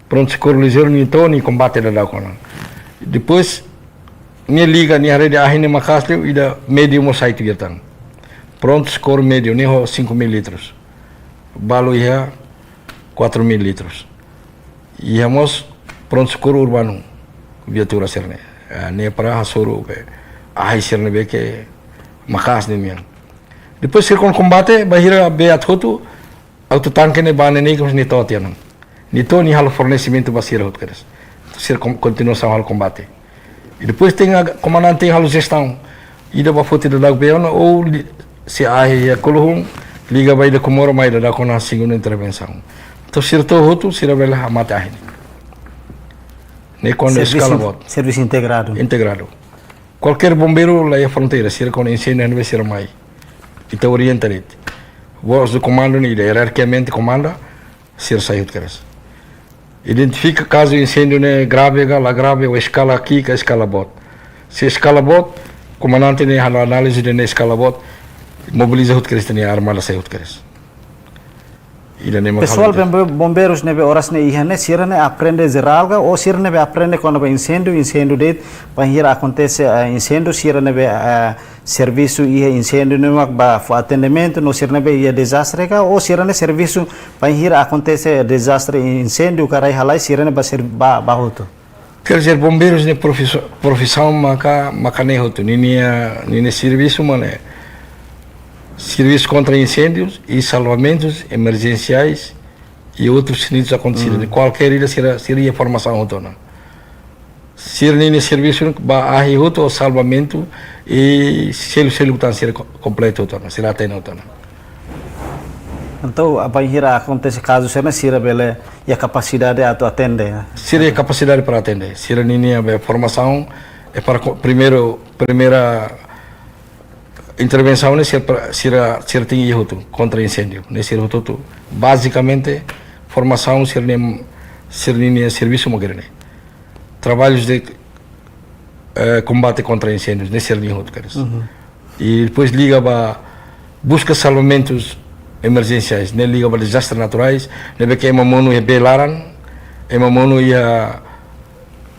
prontu-sokorru lijeiru nia to'o, nia kombate daudauk ona. Depois, nia liga, nia haree dehan ahi ne'e maka'as liu, ida médiu mós sai tuir tan. Prontu-sokorru médiu, nia ho cinco mil litros. Balu iha quatro mil litros. Iha mós prontu-sokorru urbanu, viatura sira-ne'e. Ah, ne'e para hasoru be, ahi sira ne'ebé ke maka'as ninian. Depois sira kon-, kombate, bainhira bee aat hotu, auto tanke ne'e ba neineik mós nia to'o tiha ona. Nia to'o nia halo fornesimentu ba sira hotu kedas. Sira kon-, kontinuasaun halo kombate. I depois tenke, komandante tenke halo jestaun. Ida ba foti daudauk bee ona ou li-, se ahi iha Kuluhun, liga ba ida Comoro mai daudauk ona segunda intervensaun. Entaun sira to'o hotu, sira bele hamate ahi ne'e. Ne'e kuandu servisu, eskala boot. Servisu integradu. Integradu. Kualkér bombeiru la iha fronteira, sira kuandu insendiu ne'ebé sira mai. Ita orienta de'it. Voz do comando ne'e ida, ierarkiamente komanda, sira sai hotu kedas. Identifika kazu insendiu ne'e grave ka la grave, ou eskala ki'ik ka eskala boot. Se eskala boot, komandante ne'e halo análize ida-ne'e eskala boot, mobiliza hotu kedas ita-nia armada sai hotu kedas. Ida-ne'e mak pesoál halo bombe-, bombeirus ne'ebé oras ne'e iha ne'e, sira ne'e aprende jerál ka, ou sira ne'ebé aprende kona-ba insendiu, insendiu de'it, bainhira akontese, eh, insendiu, sira ne'ebé, eh, servisu iha insendiu ne'e mak bá fó atendimentu, no sira ne'ebé iha dezastre ka, ou sira ne'e servisu bainhira akontese dezastre, insendiu ka rai-halai, sira ne'e bá ser-, bá, bá hotu. Quer dizer, bombeiros ne'e profisu-, profisaun maka, maka ne'e hotu, ninia, ninia servisu mak ne'e servisu kontra insendius e salvamentus emerjensiais e outros serviços acontecidos. Kualkér ida sira, sira iha formasaun hotu ona. Sira ninia servisu bá ahi hotu ho salvamentu e selu-selu tan sira ko-, kompletu hotu ona, sira atende hotu ona. Entaun, bainhira akontese kazu sira ne'e, sira bele iha kapasidade atu atende, eh? Sira iha kapasidade para atende. Sira ninia be formasaun é para ko-, primeiru, primeira intervensaun ne'e sira pra-, sira, sira tenke iha hotu kontra insendiu. Ne'e sira hotu-hotu. Bazikamente, formasaun sira ninia, sira ninia servisu mak ne'e. Trabalhos de, eh, combate contra incêndios, ne'e sira ninia hotu kedas. E depois liga ba busca salvamentos emergenciais, ne'e liga ba dezastre naturais, ne'ebé ke ema monu iha bee laran, ema monu iha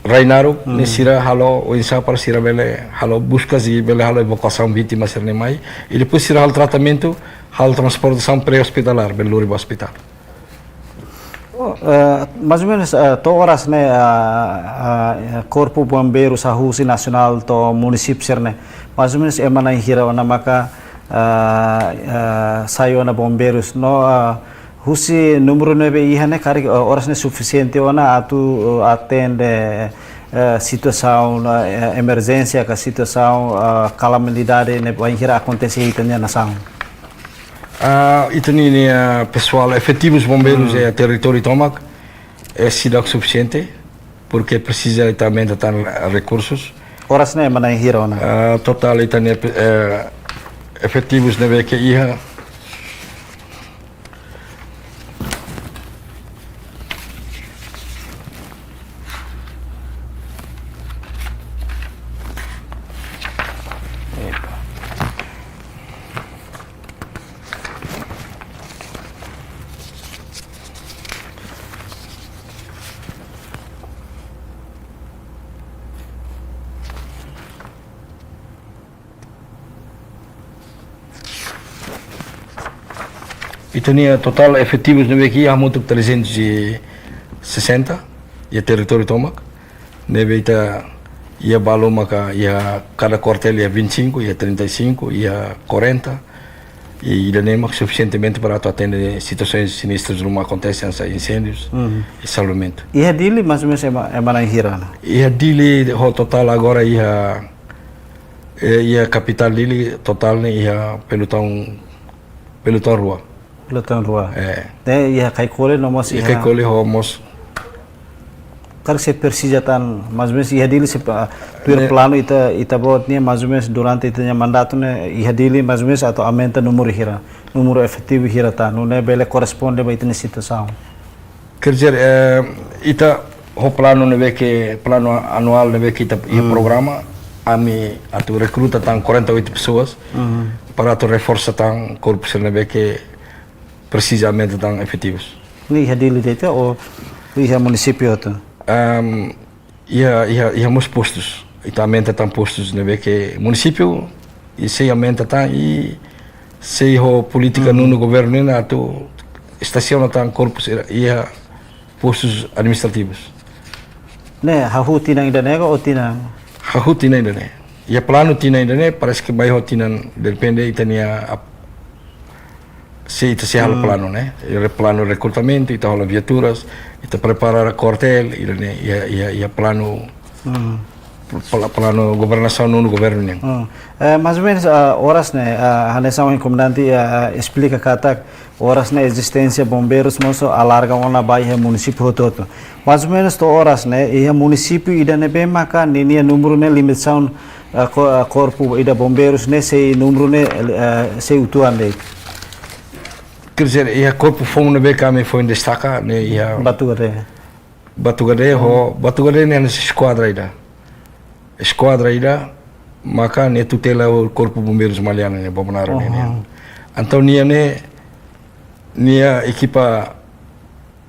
rai naruk, ne'e sira halo oinsá para sira bele halo buskas i bele halo evakuasaun vítima sira-ne'e mai. E depois sira halo tratamentu, halo transportasaun pré-hospitalar, bele lori ba ospitál. Oh, eh, mais ou menos, eh, to'o oras ne'e, ah, ah, eh, Korpu Bombeirus husi nasionál to'o munisípiu sira-ne'e, mais ou menos ema na'in hira ona maka, ah, ah, sai ona bombeirus no, ah, husi númeru ne'ebé iha ne'e karik, eh, oras ne'e sufisiente ona atu, eh, atende, eh, situasaun, eh, emerjénsia ka situasaun, eh, kalamidade ne'e bainhira akontese iha ita-nia nasaun? Ah, ita-nia, nia pesoál efetivus bombeirus iha territóriu tomak, eh, seidauk sufisiente, porque presiza ita aumenta tan rekursus. Oras ne'e ema na'in hira ona? Ah, totál ita-nia, eh, efetivus ne'ebé ke iha. Ita-nia totál efetivus ne'ebé ke iha hamutuk trezentos e sessenta, iha territóriu tomak. Ne'ebé ita iha balu maka iha kada kuartél iha vinte e cinco, iha trinta e cinco, iha quarenta. I ida-ne'e mak sufisientemente para atu atende situasaun sinistrus ruma akontese hanesan insendius i salvamentu. Iha Dili, mais ou menos, ema, ema na'in hira ona? Iha Dili, ho totál agora iha, eh, iha kapitál Dili, totál ne'e iha pelotaun, pelotaun rua. Pelotaun rua. Eh. Ne'e iha Caicoli no mós iha Caicoli ho mós. Karik se presiza tan, mais ou menos iha Dili se pa-, tuir planu ita, ita-boot nian, mais ou menos durante ita-nia mandatu ne'e, iha Dili, mais ou menos atu aumenta númeru hira, númeru efetivu hira tan, nune'e bele korresponde ba ita-nia situasaun. Quer dizer, eh, ita ho planu ne'ebé ke, planu anuál ne'ebé ke ita iha programa, ami atu rekruta tan quarenta e oito pessoas para atu reforsa tan korpu sira ne'ebé ke presiza aumenta tan efetivus. Ne'e iha Dili de'it ka ou iha munisípiu hotu? Ehm, iha, iha, iha mós postus. Ita aumenta tan postus ne'ebé ke munisípiu, i sei aumenta tan, i sei ho polítika nonu governu nian atu estasiona tan korpu sira iha postus administrativus. Ne'e, hahú tinan ida-ne'e ka ou tinan? Hahú tinan ida-ne'e. Iha planu tinan ida-ne'e, parese ke mai ho tinan, depende ita-nia ap-, se ita sei halo planu, ne'e? Iha planu rekrutamentu, ita hola viaturas, ita prepara kuartél, ida-ne'e, iha, iha, iha planu, pla-, planu governasaun nonu governu nian. Eh, mais ou menos, ah, oras ne'e, ah, hanesan ohin komandante, ah, esplika katak, Oras ne'e ezisténsia bombeirus mós alarga ona ba iha munisípiu hotu-hotu. Mais ou menus to'o oras ne'e, iha munisípiu ida ne'ebé maka ninia númeru ne'e limitasaun, eh, ko-, eh, korpu ida bombeirus ne'e sei númeru ne'e, eh, sei uitoan de'it. Quer dizer, iha korpu foun ne'ebé ami foin destaka ne'e iha Batugadé. Batugadé ho, Batugadé ne'e hanesan eskuadra ida. Eskuadra ida, maka ne'e tutela ho Korpu Bombeirus Maliana ne'e, Bobonaro ne'e. Entaun nia ne'e, nia ekipa,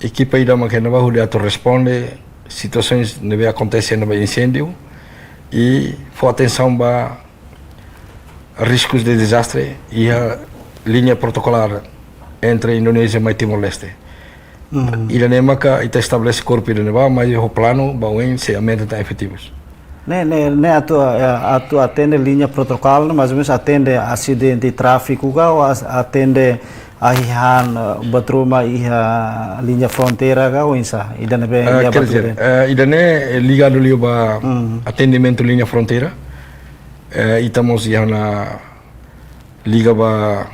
ekipa ida maka ne'ebá hodi atu responde situasaun ne'ebé akontese ne'ebá inséndiu, i fó atensaun ba riskus de dezastre iha liña protokolár entre Indonézia mai Timor-Leste. Ida ne'e maka ita estabelese korpu ida ne'ebá, mas ho planu ba oin sei aumenta tan efetivus. Ne'e, ne'e, ne'e atu, eh, atu atende liña protokolár, mais ou menus atende asidente tráfiku ka, ou as-, atende ahi han, eh, buat ruma iha liña fronteira ka, oinsá, ida ne'ebé iha Batugadé. Quer dizer, eh, ida ne'e, eh, ligadu liu ba atendimentu liña fronteira. Eh, ita mós iha ona liga ba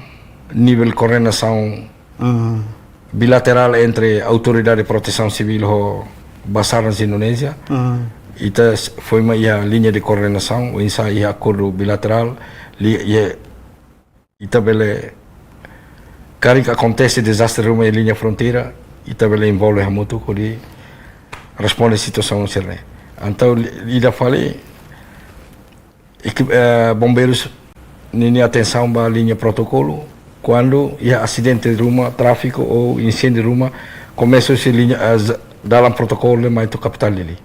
nivel koordenasaun bilaterál entre Autoridade Protesaun Sivíl ho Basarnas Indonézia. Ita s-, forma iha liña de koordenasaun, oinsá iha akordu bilaterál, li-, iha, ita bele, karik akontese dezastre ruma iha liña fronteira, ita bele envolve hamutuk hodi responde situasaun sira-ne'e. Entaun, li-, ida fali, ekipa, eh, bombeirus ninia atensaun ba liña protokolu, kuandu iha asidente ruma tráfiku ou inséndiu ruma, komesa husi liña, eh, z-, dalan protokolu ne'e mai to'o kapitál Dili.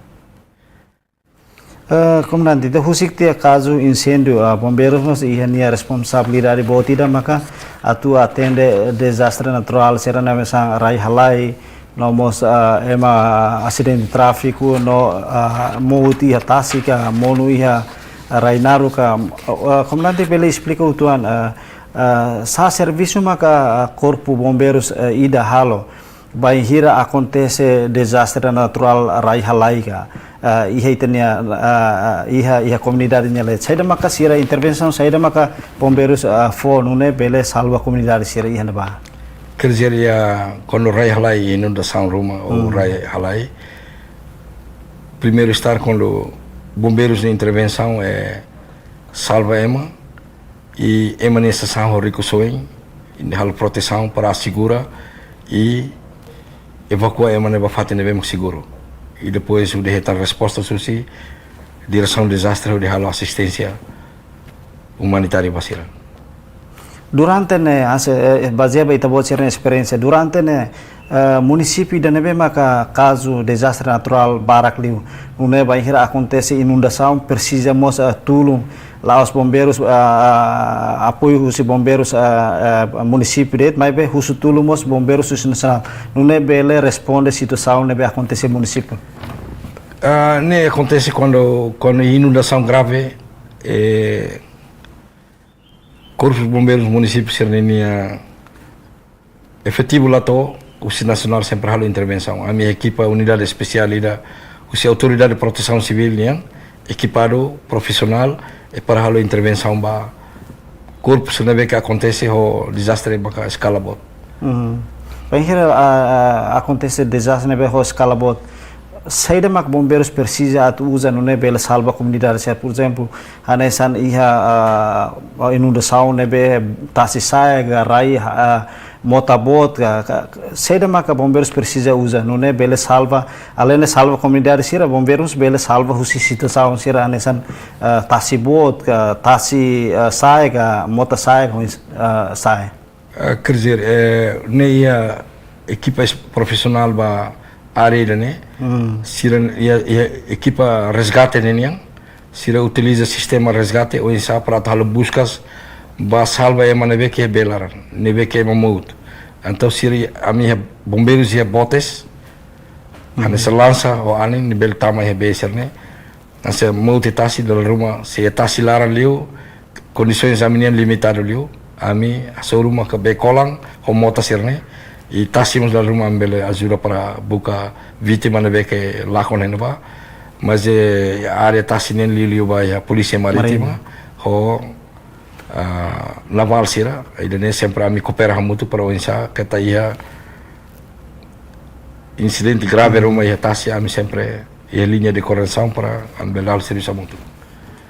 Eh, komandante, ita husik tiha kazu inséndiu, ah, bombeirus mós iha nia responsabilidade boot ida maka atu atende dezastre naturál sira hanesan rai halai, no mós, ah, ema asidente tráfiku, no, ah, mout iha tasi ka, monu iha rai naruk ka, ah, komandante bele esplika uitoan, ah, ah, sá servisu maka, ah, korpu bombeirus, eh, ida halo bainhira akontese dezastre naturál rai halai ka, eh, iha ita-nia, eh, iha, iha komunidade nia leet. Saida maka sira intervensaun, saida maka bombeirus, eh, fó nune'e bele salva komunidade sira iha ne'ebá. Quer dizer, iha kuandu rai halai, inundasaun ruma ou rai halai, primeiru estar kuandu bombeirus nia intervensaun é salva ema, i ema nia sasán ho rikusoin, i halo protesaun para asegura i evakua ema ne'e ba fatin ne'ebé mak seguru. I depois hodi hetan resposta husi Diresaun Dezastre hodi halo asisténsia umanitária ba sira. Durante ne'e, hanesan, eh, bazeia ba ita-boot sira-nia esperiénsia, durante ne'e, eh, munisípiu ida ne'ebé maka kazu dezastre naturál barak liu, nune'e bainhira akontese inundasaun, presiza mós, eh, tulun, la'ós bombeirus, ah, ah, apoiu husi bombeirus, ah, ah, munisípiu de'it, maibé husu tulun mós bombeirus husi nasionál. Nune'e bele responde situasaun ne'ebé akontese munisípiu. Ah, ne'e akontese kuandu, kuandu inundasaun grave, eh, Korpu Bombeirus munisípiu sira-ninia efetivu la to'o, husi nasionál sempre halo intervensaun. Ami ekipa unidade espesiál ida husi Autoridade Protesaun Sivíl nian, ekipadu, profisionál, i para halo intervensaun ba korpu sira ne'ebé ke akontese ho dezastre maka eskala boot. Bainhira, ah, ah, akontese dezastre ne'ebé ho eskala boot, saida mak bombeirus presiza atu uza nune'e bele salva komunidade sira, por ezemplu, hanesan iha, ah, inundasaun ne'ebé tasi sa'e ka rai, ah, mota boot ka, ka, saida maka bombeirus presiza uza nune'e bele salva, aleinde salva komunidade sira, bombeirus bele salva husi situasaun sira hanesan, ah, tasi boot ka, tasi, ah, sa'e ka, mota sa'e ka, ah, sa'e. Ah, quer dizer, eh, ne'e iha ekipa es-, profisionál ba área ida-ne'e. Sira iha, iha ekipa resgate ne'e nian. Sira utiliza sistema resgate oinsá para atu halo buskas ba salva ema ne'ebé ke bee laran, ne'ebé ke ema mout. Entaun sira, ami iha bombeirus iha botes, hanesan lansa ho anin, ne'ebé tama iha bee sira-ne'e. Hanesan mout iha tasi dala ruma, se iha tasi laran liu, kondisoens ami-nian limitadu liu, ami hasoru maka bee kolan ho mota sira-ne'e, i tasi mós dala ruma ami bele ajuda para buka vítima ne'ebé ke lakon iha ne'ebá, mas, eh, área tasi nian liuliu ba iha Polísia Marítima, Marítima, ho ah, navál sira, ida-ne'e sempre ami koopera hamutuk para oinsá katak iha insidente grave ruma iha tasi, ami sempre iha liña de koordenasaun para ami bele halo servisu hamutuk.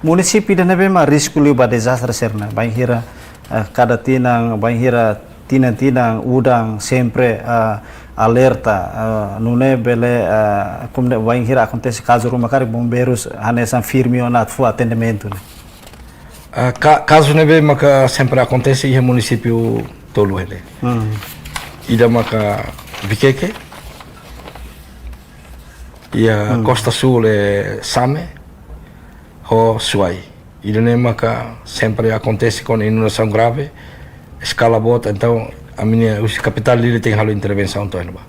Munisípiu ida ne'ebé mak risku liu ba dezastre sira-ne'e, bainhira, eh, kada tinan, bainhira tinan-tinan udan sempre, eh, alerta, eh, nune'e bele, eh, komu ne'e bainhira akontese kazu ruma karik bombeirus hanesan firme ona atu fó atendimentu ne'e. Ah, ka-, kazu ne'ebé maka sempre akontese iha munisípiu tolu ne'e. Hmm. Ida maka Viqueque, iha Hmm. Costa Sul, eh, Same, ho Suai. Ida-ne'e maka sempre akontese kuandu inundasaun grave, eskala boot, entaun ami-nia husi kapitál Dili tenke halo intervensaun to'o iha ne'ebá.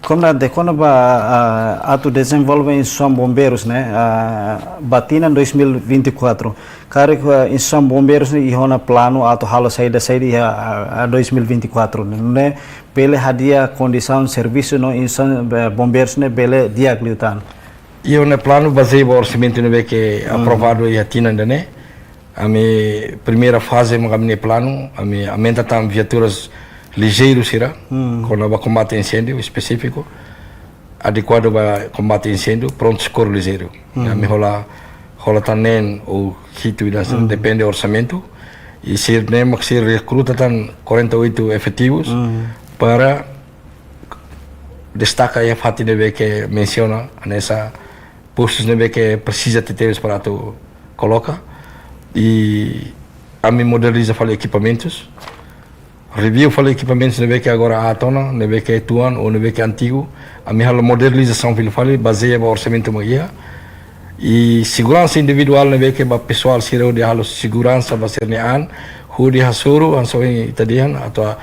Komandante, kona-ba, ah, atu dezenvolve instituisaun bombeirus ne'e, ah, ba tinan dois mil e vinte e quatro. Karik, ah, instituisaun bombeirus ne'e iha ona planu atu halo saida-saida iha, ah, ah, dois mil e vinte e quatro ne'e, ne'e bele hadi'a kondisaun servisu no instituisaun, eh, bombeirus ne'e bele di'ak liután. Iha ona planu bazeia ba orsamentu ne'ebé ke Hmm. aprovadu iha tinan ida-ne'e. Ami primeira faze mak ami-nia planu, ami aumenta tan viaturas lijeirus sira, Hmm. kona-ba kombate inséndiu espesífiku, adekuadu ba kombate inséndiu, prontu sokorru lizeiru. Hmm. Ami hola, hola tan neen ou hitu ida, Hmm. depende orsamentu. I sira-ne'e mak sira rekruta tan quarenta e oito efetivus Hmm. para destaka iha fatin ne'ebé ke mensiona, hanesan postus ne'ebé ke presiza tebes para atu koloka. I ami moderniza fali ekipamentus. Review fali ekipamentus ne'ebé ke agora aat ona, ne'ebé ke tuan ou ne'ebé ke antigu. Ami halo modernizasaun fila fali, bazeia ba orsamentu mak iha. I seguransa individuál ne'ebé ke ba pesoál sira hodi halo seguransa ba sira-nia an, hodi hasoru, hanesan ohin ita dehan, atu a-,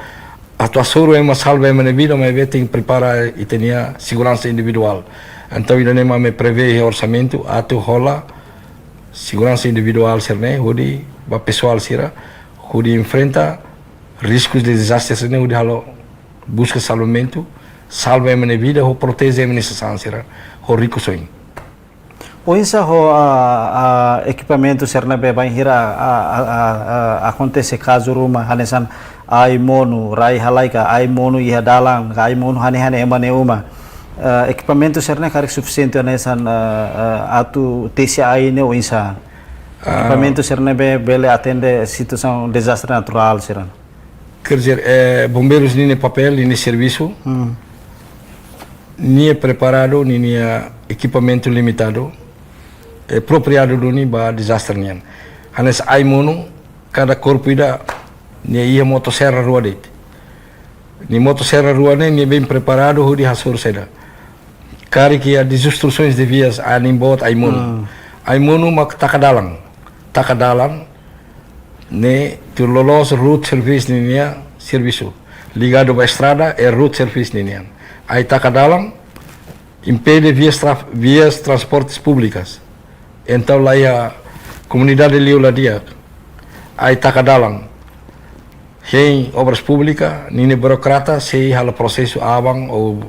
atu hasoru ema, salva ema nia vida, maibé tenke prepara ita-nia seguransa individuál. Entaun, ida-ne'e mak ami prevee iha orsamentu, atu hola seguransa individuál sira-ne'e, hodi ba pesoál sira, hodi enfrenta riskus de dezastre sira-ne'e, hodi halo buska salvamentu, salva ema nia vida, ho proteje ema nia sasán sira, ho rikusoin. Oinsá ho, ah, ah, ekipamentu sira ne'ebé bainhira, ah, ah, ah, ah, akontese kazu ruma hanesan ai monu, rai-halai ka ai monu iha dalan, ka ai monu hane-hane ema nia uma. Ah, ekipamentu sira-ne'e karik sufisiente hanesan, ah, ah, atu tesi ai ne'e oinsá? Ah. Ekipamentu sira ne'ebé bele atende situasaun dezastre naturál sira. Quer dizer, eh, bombeirus ninia papél, ninia servisu, Hmm. nia preparadu, ninia ekipamentu limitadu, eh, apropriadu duni ba dezastre nian. Hanesan ai monu, kada korpu ida, nia iha motoserra rua de'it. Nia motoserra rua ne'e, nia bem preparadu, hodi hasoru saida. Karik iha desobstruções de vias, anin boot, ai monu. Hmm. Ai monu mak taka dalan. Taka dalan, ne'e tuir loloos road service ninia servisu. Ligadu ba estrada, é road service ninian. Ai taka dalan, impede vias traf-, vias transportes públicas. Entaun, la iha komunidade liu la di'ak. Ai taka dalan. Hein Obras Pública, ninia burokrata, sei halo prosesu aban ou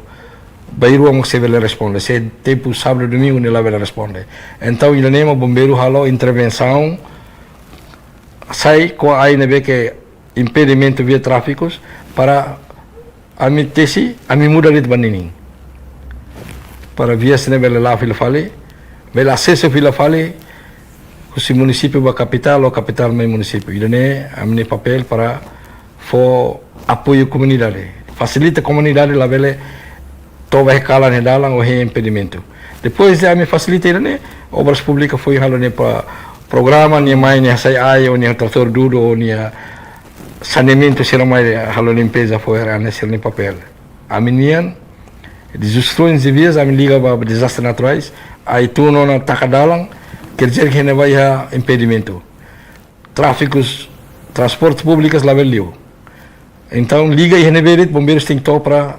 bainrua mak sei bele responde. Sei tempu sábadu, domingu, nia la bele responde. Entaun, ida-ne'e mak bombeiru halo intervensaun, sai ho ai ne'ebé ke impedimentu via tráfikus para ami tesi, ami muda de'it ba ninin. Para vias ne'e bele la'o fila fali, bele asesu fila fali, husi munisípiu ba kapitál, ou kapitál mai munisípiu. Ida-ne'e ami-nia papél para fó apoiu komunidade. Fasilita komunidade labele toba iha kalan iha dalan ou iha impedimentu. Depois de ami fasilita ida-ne'e, Obras Pública foin halo nia pa programa, nia mai, nia hasai ai, ou nia tratór dudu, ou nia saneamentu sira mai halo limpeza, fo'er, ida-ne'e sira-nia papél. Ami-nian, desobstruções de vias, ami liga ba dezastre naturais, ai tun ona taka dalan, quer dizer que ne'ebá iha impedimentu. Tráfikus, transportes públicos labele liu. Entaun, liga iha ne'ebé de'it, bombeirus tenke to'o para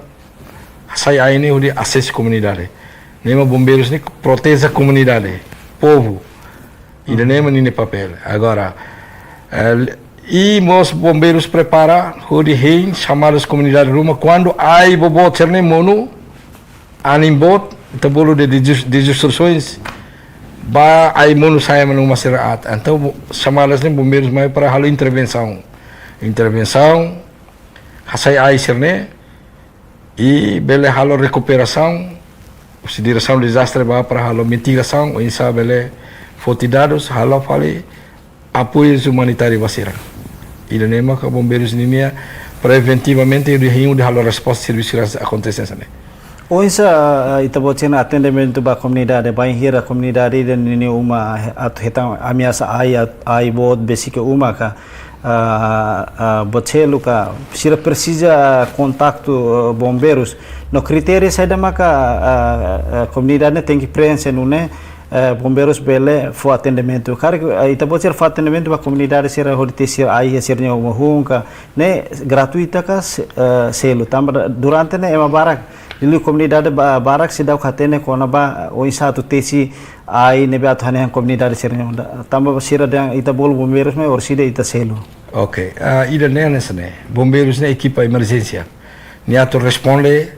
hasai ai ne'e hodi asesu komunidade. Ne'e mak bombeiru ne'e proteje komunidade, povu. Ida-ne'e mak ninia papél. Agora, eh, i mós bombeirus prepara hodi hein xamadas komunidade ruma, kuandu ai boboot sira-ne'e monu, anin boot, ita bolu de desobstruções ba ai monu sa'e manu masira at. Entaun bo-, xamadas ne'e bombeirus mai para halo intervensaun. Intervensaun, hasai ai sira-ne'e, i bele halo rekuperasaun, husi diresaun dezastre ba para halo mitigasaun, oinsá bele foti dadus, halo fali apoiu umanitáriu ba sira. Ida-ne'e maka bombeirus ninia preventivamente hodi hein hodi halo resposta servisu sira akontese hanesan ne'e. Oinsá, ah, ita-boot sira-nia atendimentu ba komunidade, bainhira komunidade ida ninia uma, ah, atu hetan ameasa ai, ah, ai boot besik iha uma ka, ah, ah, boot selu ka, sira presiza kontaktu, ah, bombeirus. No kritéria saida maka, ah, ah, komunidade ne'e tenke preenxe nune'e, eh, bombeirus bele fó atendimentu. Karik, eh, ita-boot sira fó atendimentu ba komunidade sira hodi tesi ai iha sira-nia uma hun ka, ne'e gratuita ka se-, eh, selu. Tanba da-, durante ne'e ema barak, liuliu komunidade ba-, barak seidauk hatene kona-ba, eh, oinsá atu tesi ai ne'ebé atu hanehan komunidade sira-nia uma. Tanba sira dehan ita bolu bombeirus mai orsida ita selu. Ok, ah, ida-ne'e hanesan ne'e. Bombeirus ne'e ekipa emerjénsia. Nia atu responde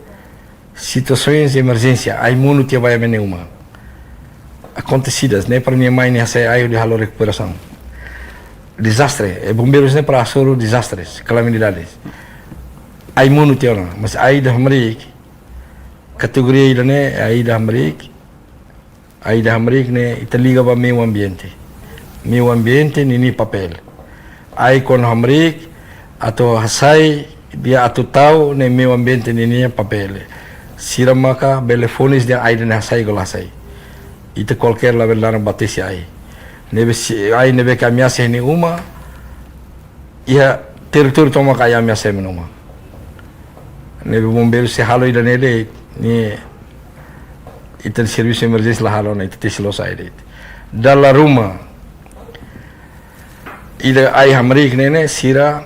situasaun emerjénsia, ai monu tiha ba ema nia uma. Akontesidas, ne'e para nia mai nia hasai ai hodi halo rekuperasaun. Dezastre, eh, bombeirus ne'e para hasoru dezastres, kalamidades. Ai monu tiha ona, mas ai ida hamriik, kategoria ida-ne'e, ai ida hamriik, ai ida hamriik ne'e ita liga ba meiu ambiente. Meiu ambiente ninia papél. Ai kuandu hamriik atu hasai, nia atu tau ne'e meiu ambiente ninia papél. Sira maka bele fonis dehan ai ida-ne'e hasai ka la hasai. Ita kualkér labele dalan ba tesi ai. Ne'ebé se ai ne'ebé ke ameasa nia uma, iha territóriu tomak ai ameasa ema nia uma. Ne'ebé bombeirus sei halo ida-ne'e de'it, ne'e ita-nia servisu emerjénsia la halo ona, ita tesi loos ai de'it. Dala ruma, ida ai hamriik ne'e ne'e, sira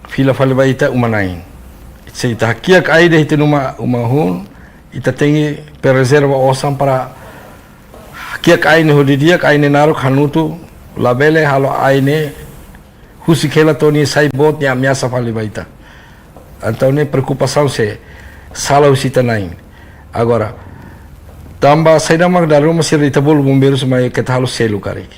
fila fali ba ita uma-na'in. Se ita hakiak ai de'it ita-nia uma, uma hun, ita tenke prezerva osan para hakiak ai ne'e ho di'ak, ai ne'e naruk hanutu, labele halo ai ne'e husik hela to'o nia sai boot nia ameasa fali ba ita. Entaun ne'e preokupasaun sei sala husi ita-na'in. Agora, tanba saida mak dala ruma sira ita bolu bombeirus mai keta halo selu karik.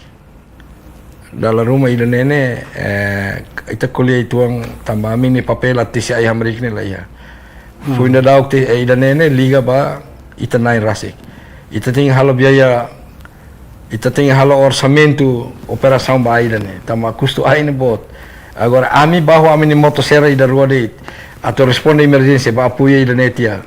Dala ruma ida-ne'e ne'e, eh, ita ko'alia uitoan tanba ami-nia papél atu tesi ai hamriik ne'e la iha. Hmm. Foin daudauk te, eh, ida-ne'e ne'e liga ba ita-na'in rasik. Ita tenke halo biaya, ita tenke halo orsamentu operasaun ba ai ida-ne'e. Tanba kustu ai ne'e boot. Agora ami ba ho ami-nia motosserra ida rua de'it atu responde emerjénsia ba apoiu ida-ne'e tiha.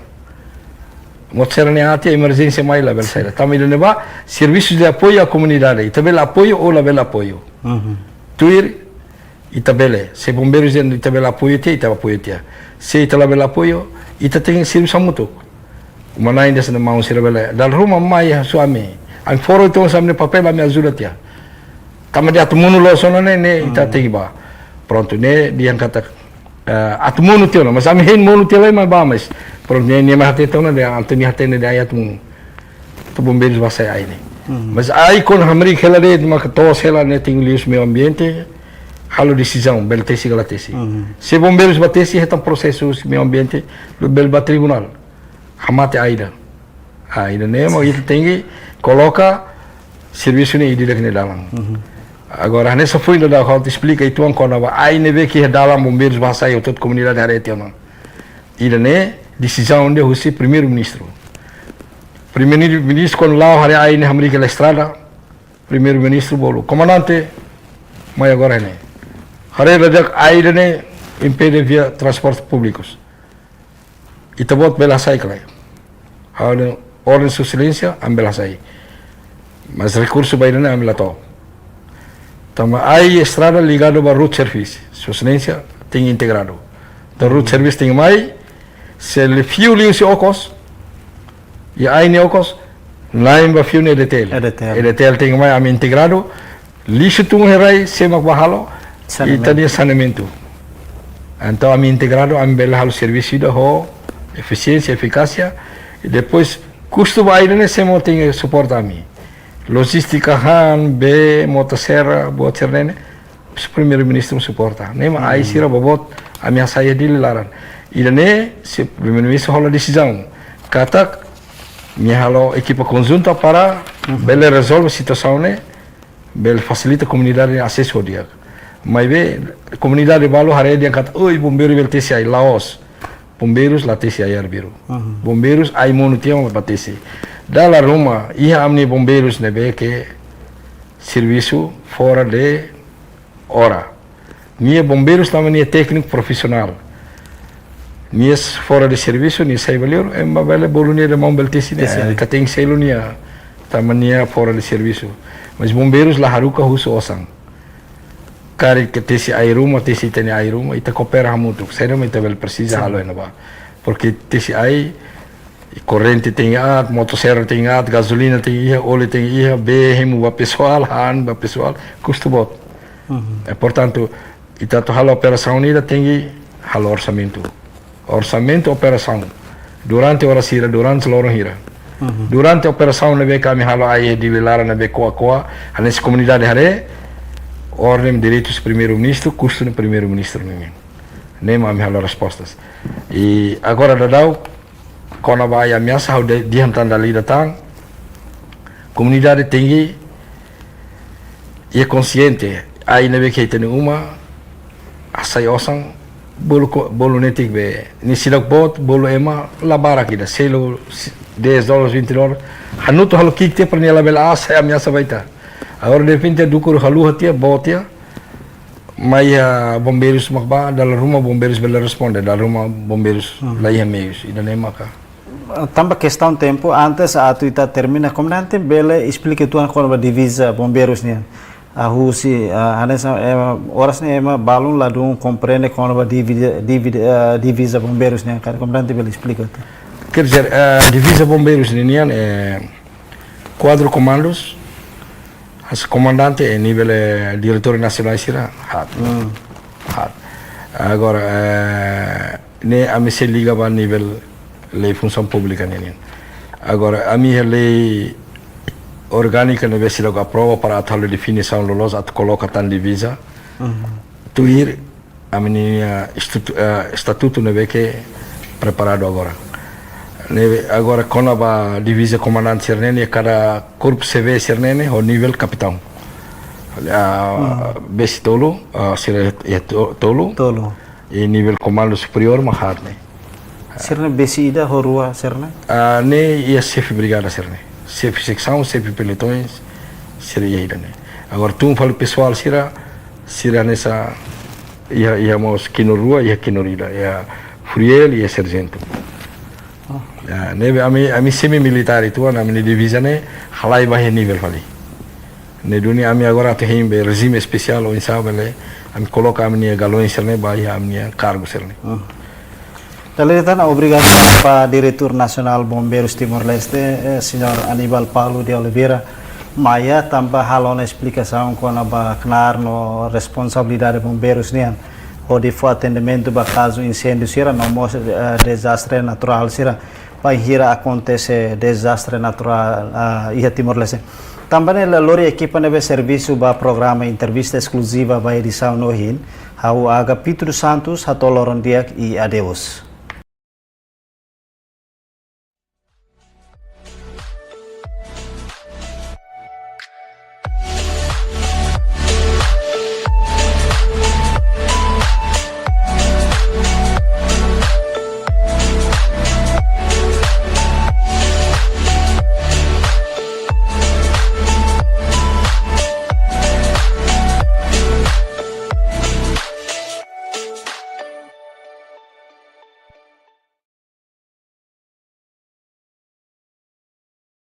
Motosserra ne'e atu emerjénsia mai labele sai. Tanba ida-ne'e ba servisu de apoiu à comunidade. Ita bele apoiu ou labele apoiu. Mhm. Tuir, ita bele. Se bombeirus dehan ita bele apoiu tiha, ita apoiu tiha. Se ita labele apoiu, ita tenke servisu hamutuk. Uma-na'in dehan sira-nia maun sira bele. Dala ruma mai husu ami. Ami fó uitoan ami-nia papél, ami ajuda tiha. Tanba dehan atu monu loos ona ne'e, ne'e ita Hmm. tenke ba. Prontu, ne'e dehan katak, eh, atu monu tiha ona, mas ami hein monu tiha lai mai ba, mas prontu, ne'e, ne'e mai hatete ona dehan, atu nia hatene dehan ai atu monu. Atu bombeirus ba hasai ai ne'e. Hmm. Mas ai kuandu hamriik hela de'it, maka to'os hela ne'e tenke liuhusi meiu ambiente, halo desizaun, bele tesi ka la tesi. Hmm. Se bombeirus ba tesi, hetan prosesu husi meiu ambiente, bele ba tribunál. Hamate ai ida. Ah, ida-ne'e mak ita tenke koloka servisu ne'e ida-idak nia dalan. Mhm. Agora, hanesan foin daudauk ha'u atu esplika uitoan kona-ba ai ne'ebé ke iha dalan bombeirus ba hasai hotu-hotu komunidade haree tiha ona. Ida-ne'e desizaun ida husi Primeiru-Ministru. Primeiru-Ministru kuandu la'o haree ai ne'e hamriik hela estrada, Primeiru-Ministru bolu: Komandante, mai agora ne'e. Haree la di'ak ai ida-ne'e impede via transportes públicos. Ita-boot bele hasai ka lae? Ha'u dehan orden Sua Exelénsia, ami bele hasai. Mas rekursu ba ida-ne'e ami la to'o. Tanba ai estrada ligadu ba road service. Sua Exelénsia tenke integradu. Entaun road service tenke mai, se liu fiu liuhusi okos, i ai nia okos, na'in ba fiu ne'e E D T L. E D T L. E D T L tenke mai, ami integradu, lixu tun iha rai, sé mak bá halo? Saneamentu. Ita-nia saneamentu. Entaun ami integradu, ami bele halo servisu ida ho efisiénsia, efikásia. I depois, kustu ba ai ida-ne'e sé mak tenke suporta ami? Lojístika han, bee, motosserra, buat sira-ne'e ne'e, Primeiru-Ministru suporta. Ne'e mak ai Hmm. sira boboot, ami hasai iha Dili laran. Ida-ne'e, se Primeiru-Ministru hola desizaun katak, nia halo ekipa konjunta para Bele rezolve situasaun ne'e, bele fasilita komunidade asesu di'ak. Maibé komunidade balu haree dehan katak, oi, bombeiru bele tesi ai, la'ós. Bombeirus la tesi ai arbiru. Bombeiru ai monu tiha mak ba tesi. Dala ruma, iha ami-nia bombeirus ne'ebé ke servisu fora de hora. Nia bombeirus tanba nia tékniku profisionál. Nia fora de servisu, nia sai ba liur, ema bele bolu nia dehan maun bele tesi ne'e. Tesi ai. Ita tenke selu nia, tanba nia fora de servisu. Mas bombeirus la haruka husu osan. Karik tesi ai ruma, tesi ita-nia ai ruma, ita koopera hamutuk. Saida mak ita bele presiza halo iha ne'ebá. Porque tesi ai, korrente tenke aat, motosserra tenke aat, gazolina tenke iha, óleu tenke iha, bee hemu ba pesoál, han ba pesoál, kustu boot. E, portantu, ita atu halo operasaun ida tenke halo orsamentu. Orsamentu operasaun. Durante oras hira, durante loron hira. Durante operasaun ne'ebé ke ami halo iha Dili laran ne'ebé ko'a-ko'a, hanesan komunidade haree, orden direitus primeiru-ministru, kustu ne'e primeiru-ministru nian. Ne'e mak ami halo respostas. I agora daudaun, kona-ba ai ameasa, ha'u de-, dehan tan dala ida tan, komunidade tenke iha konsiente, ai ne'ebé ke ita-nia uma, hasai osan, bolu ko-, bolu netik be, nia seidauk boot, bolu ema, la barak ida, selu, si-, dez dólares, vinte dólares, hanutu halo ki'ik tiha para nia labele hasai ameasa ba ita. Agora de repente dukur haluha tiha, boot tiha, mai iha bombeirus mak bá, dala ruma bombeirus bele responde, dala ruma bombeirus la iha meius, ida-ne'e maka. Tanba kestaun tempu, antes atu ita termina, komandante bele esplika uitoan kona-ba diviza bombeirus nian. Ah, husi, ah, hanesan, eh, oras ne'e ema balun ladún komprende kona-ba divi-, divi-, eh, diviza bombeirus nian, karik komandante bele esplika uitoan. Quer dizer, eh, diviza bombeirus nian, eh, kuadru komandus, hanesan komandante, eh, nivel, eh, diretór nasionál sira, haat. Haat. Agora, eh, ne'e ami sei liga ba nivel lei funsaun públika nian. Agora, ami iha lei orgánika ne'ebé seidauk aprova para atu halo definisaun loloos atu koloka tan diviza. Tuir ami-nia estatu-, eh, estatutu ne'ebé ke preparadu agora. Ne'ebé agora kona-ba diviza komandante sira-ne'e, kada korpu C V sira-ne'e, ho nivel kapitaun. Ah, besi tolu, ah, sira iha to-, tolu. Tolu. I nivel komandu superiór mak haat ne'e. Sira-ne'e besi ida ho rua sira-ne'e? Ah, ne'e iha xefe brigada sira-ne'e. Xefe seksaun, xefe pelotões, sira iha ida-ne'e. Agora tun fali pesoál sira, sira hanesan iha, iha mós kinur rua, iha kinur ida, iha furiel, iha sarjentu. Oh. Ya, ne'ebé ami, ami semi militár uitoan, ami-nia diviza ne'e halai ba iha nivel fali. Ne'e duni ami agora atu hein be rejime espesiál oinsá bele ami koloka ami-nia galoens sira-ne'e ba iha ami-nia kargu sira-ne'e. Hmm. Dala ida tan obrigadu ba Diretór Nasionál Bombeirus Timor-Leste, eh, Señór Aníbal Paulo de Oliveira Maia, tanba halo ona esplikasaun kona-ba knaar no responsabilidade bombeirus nian hodi fó atendimentu ba kazu inséndiu sira no mós, eh, dezastre naturál sira bainhira akontese dezastre naturál, ah, iha Timor-Leste. Tanba ne'e la lori ekipa ne'ebé servisu ba programa entrevista eskluziva ba edisaun ohin, ha'u Agapito dos Santos, hato'o loron di'ak i adeus.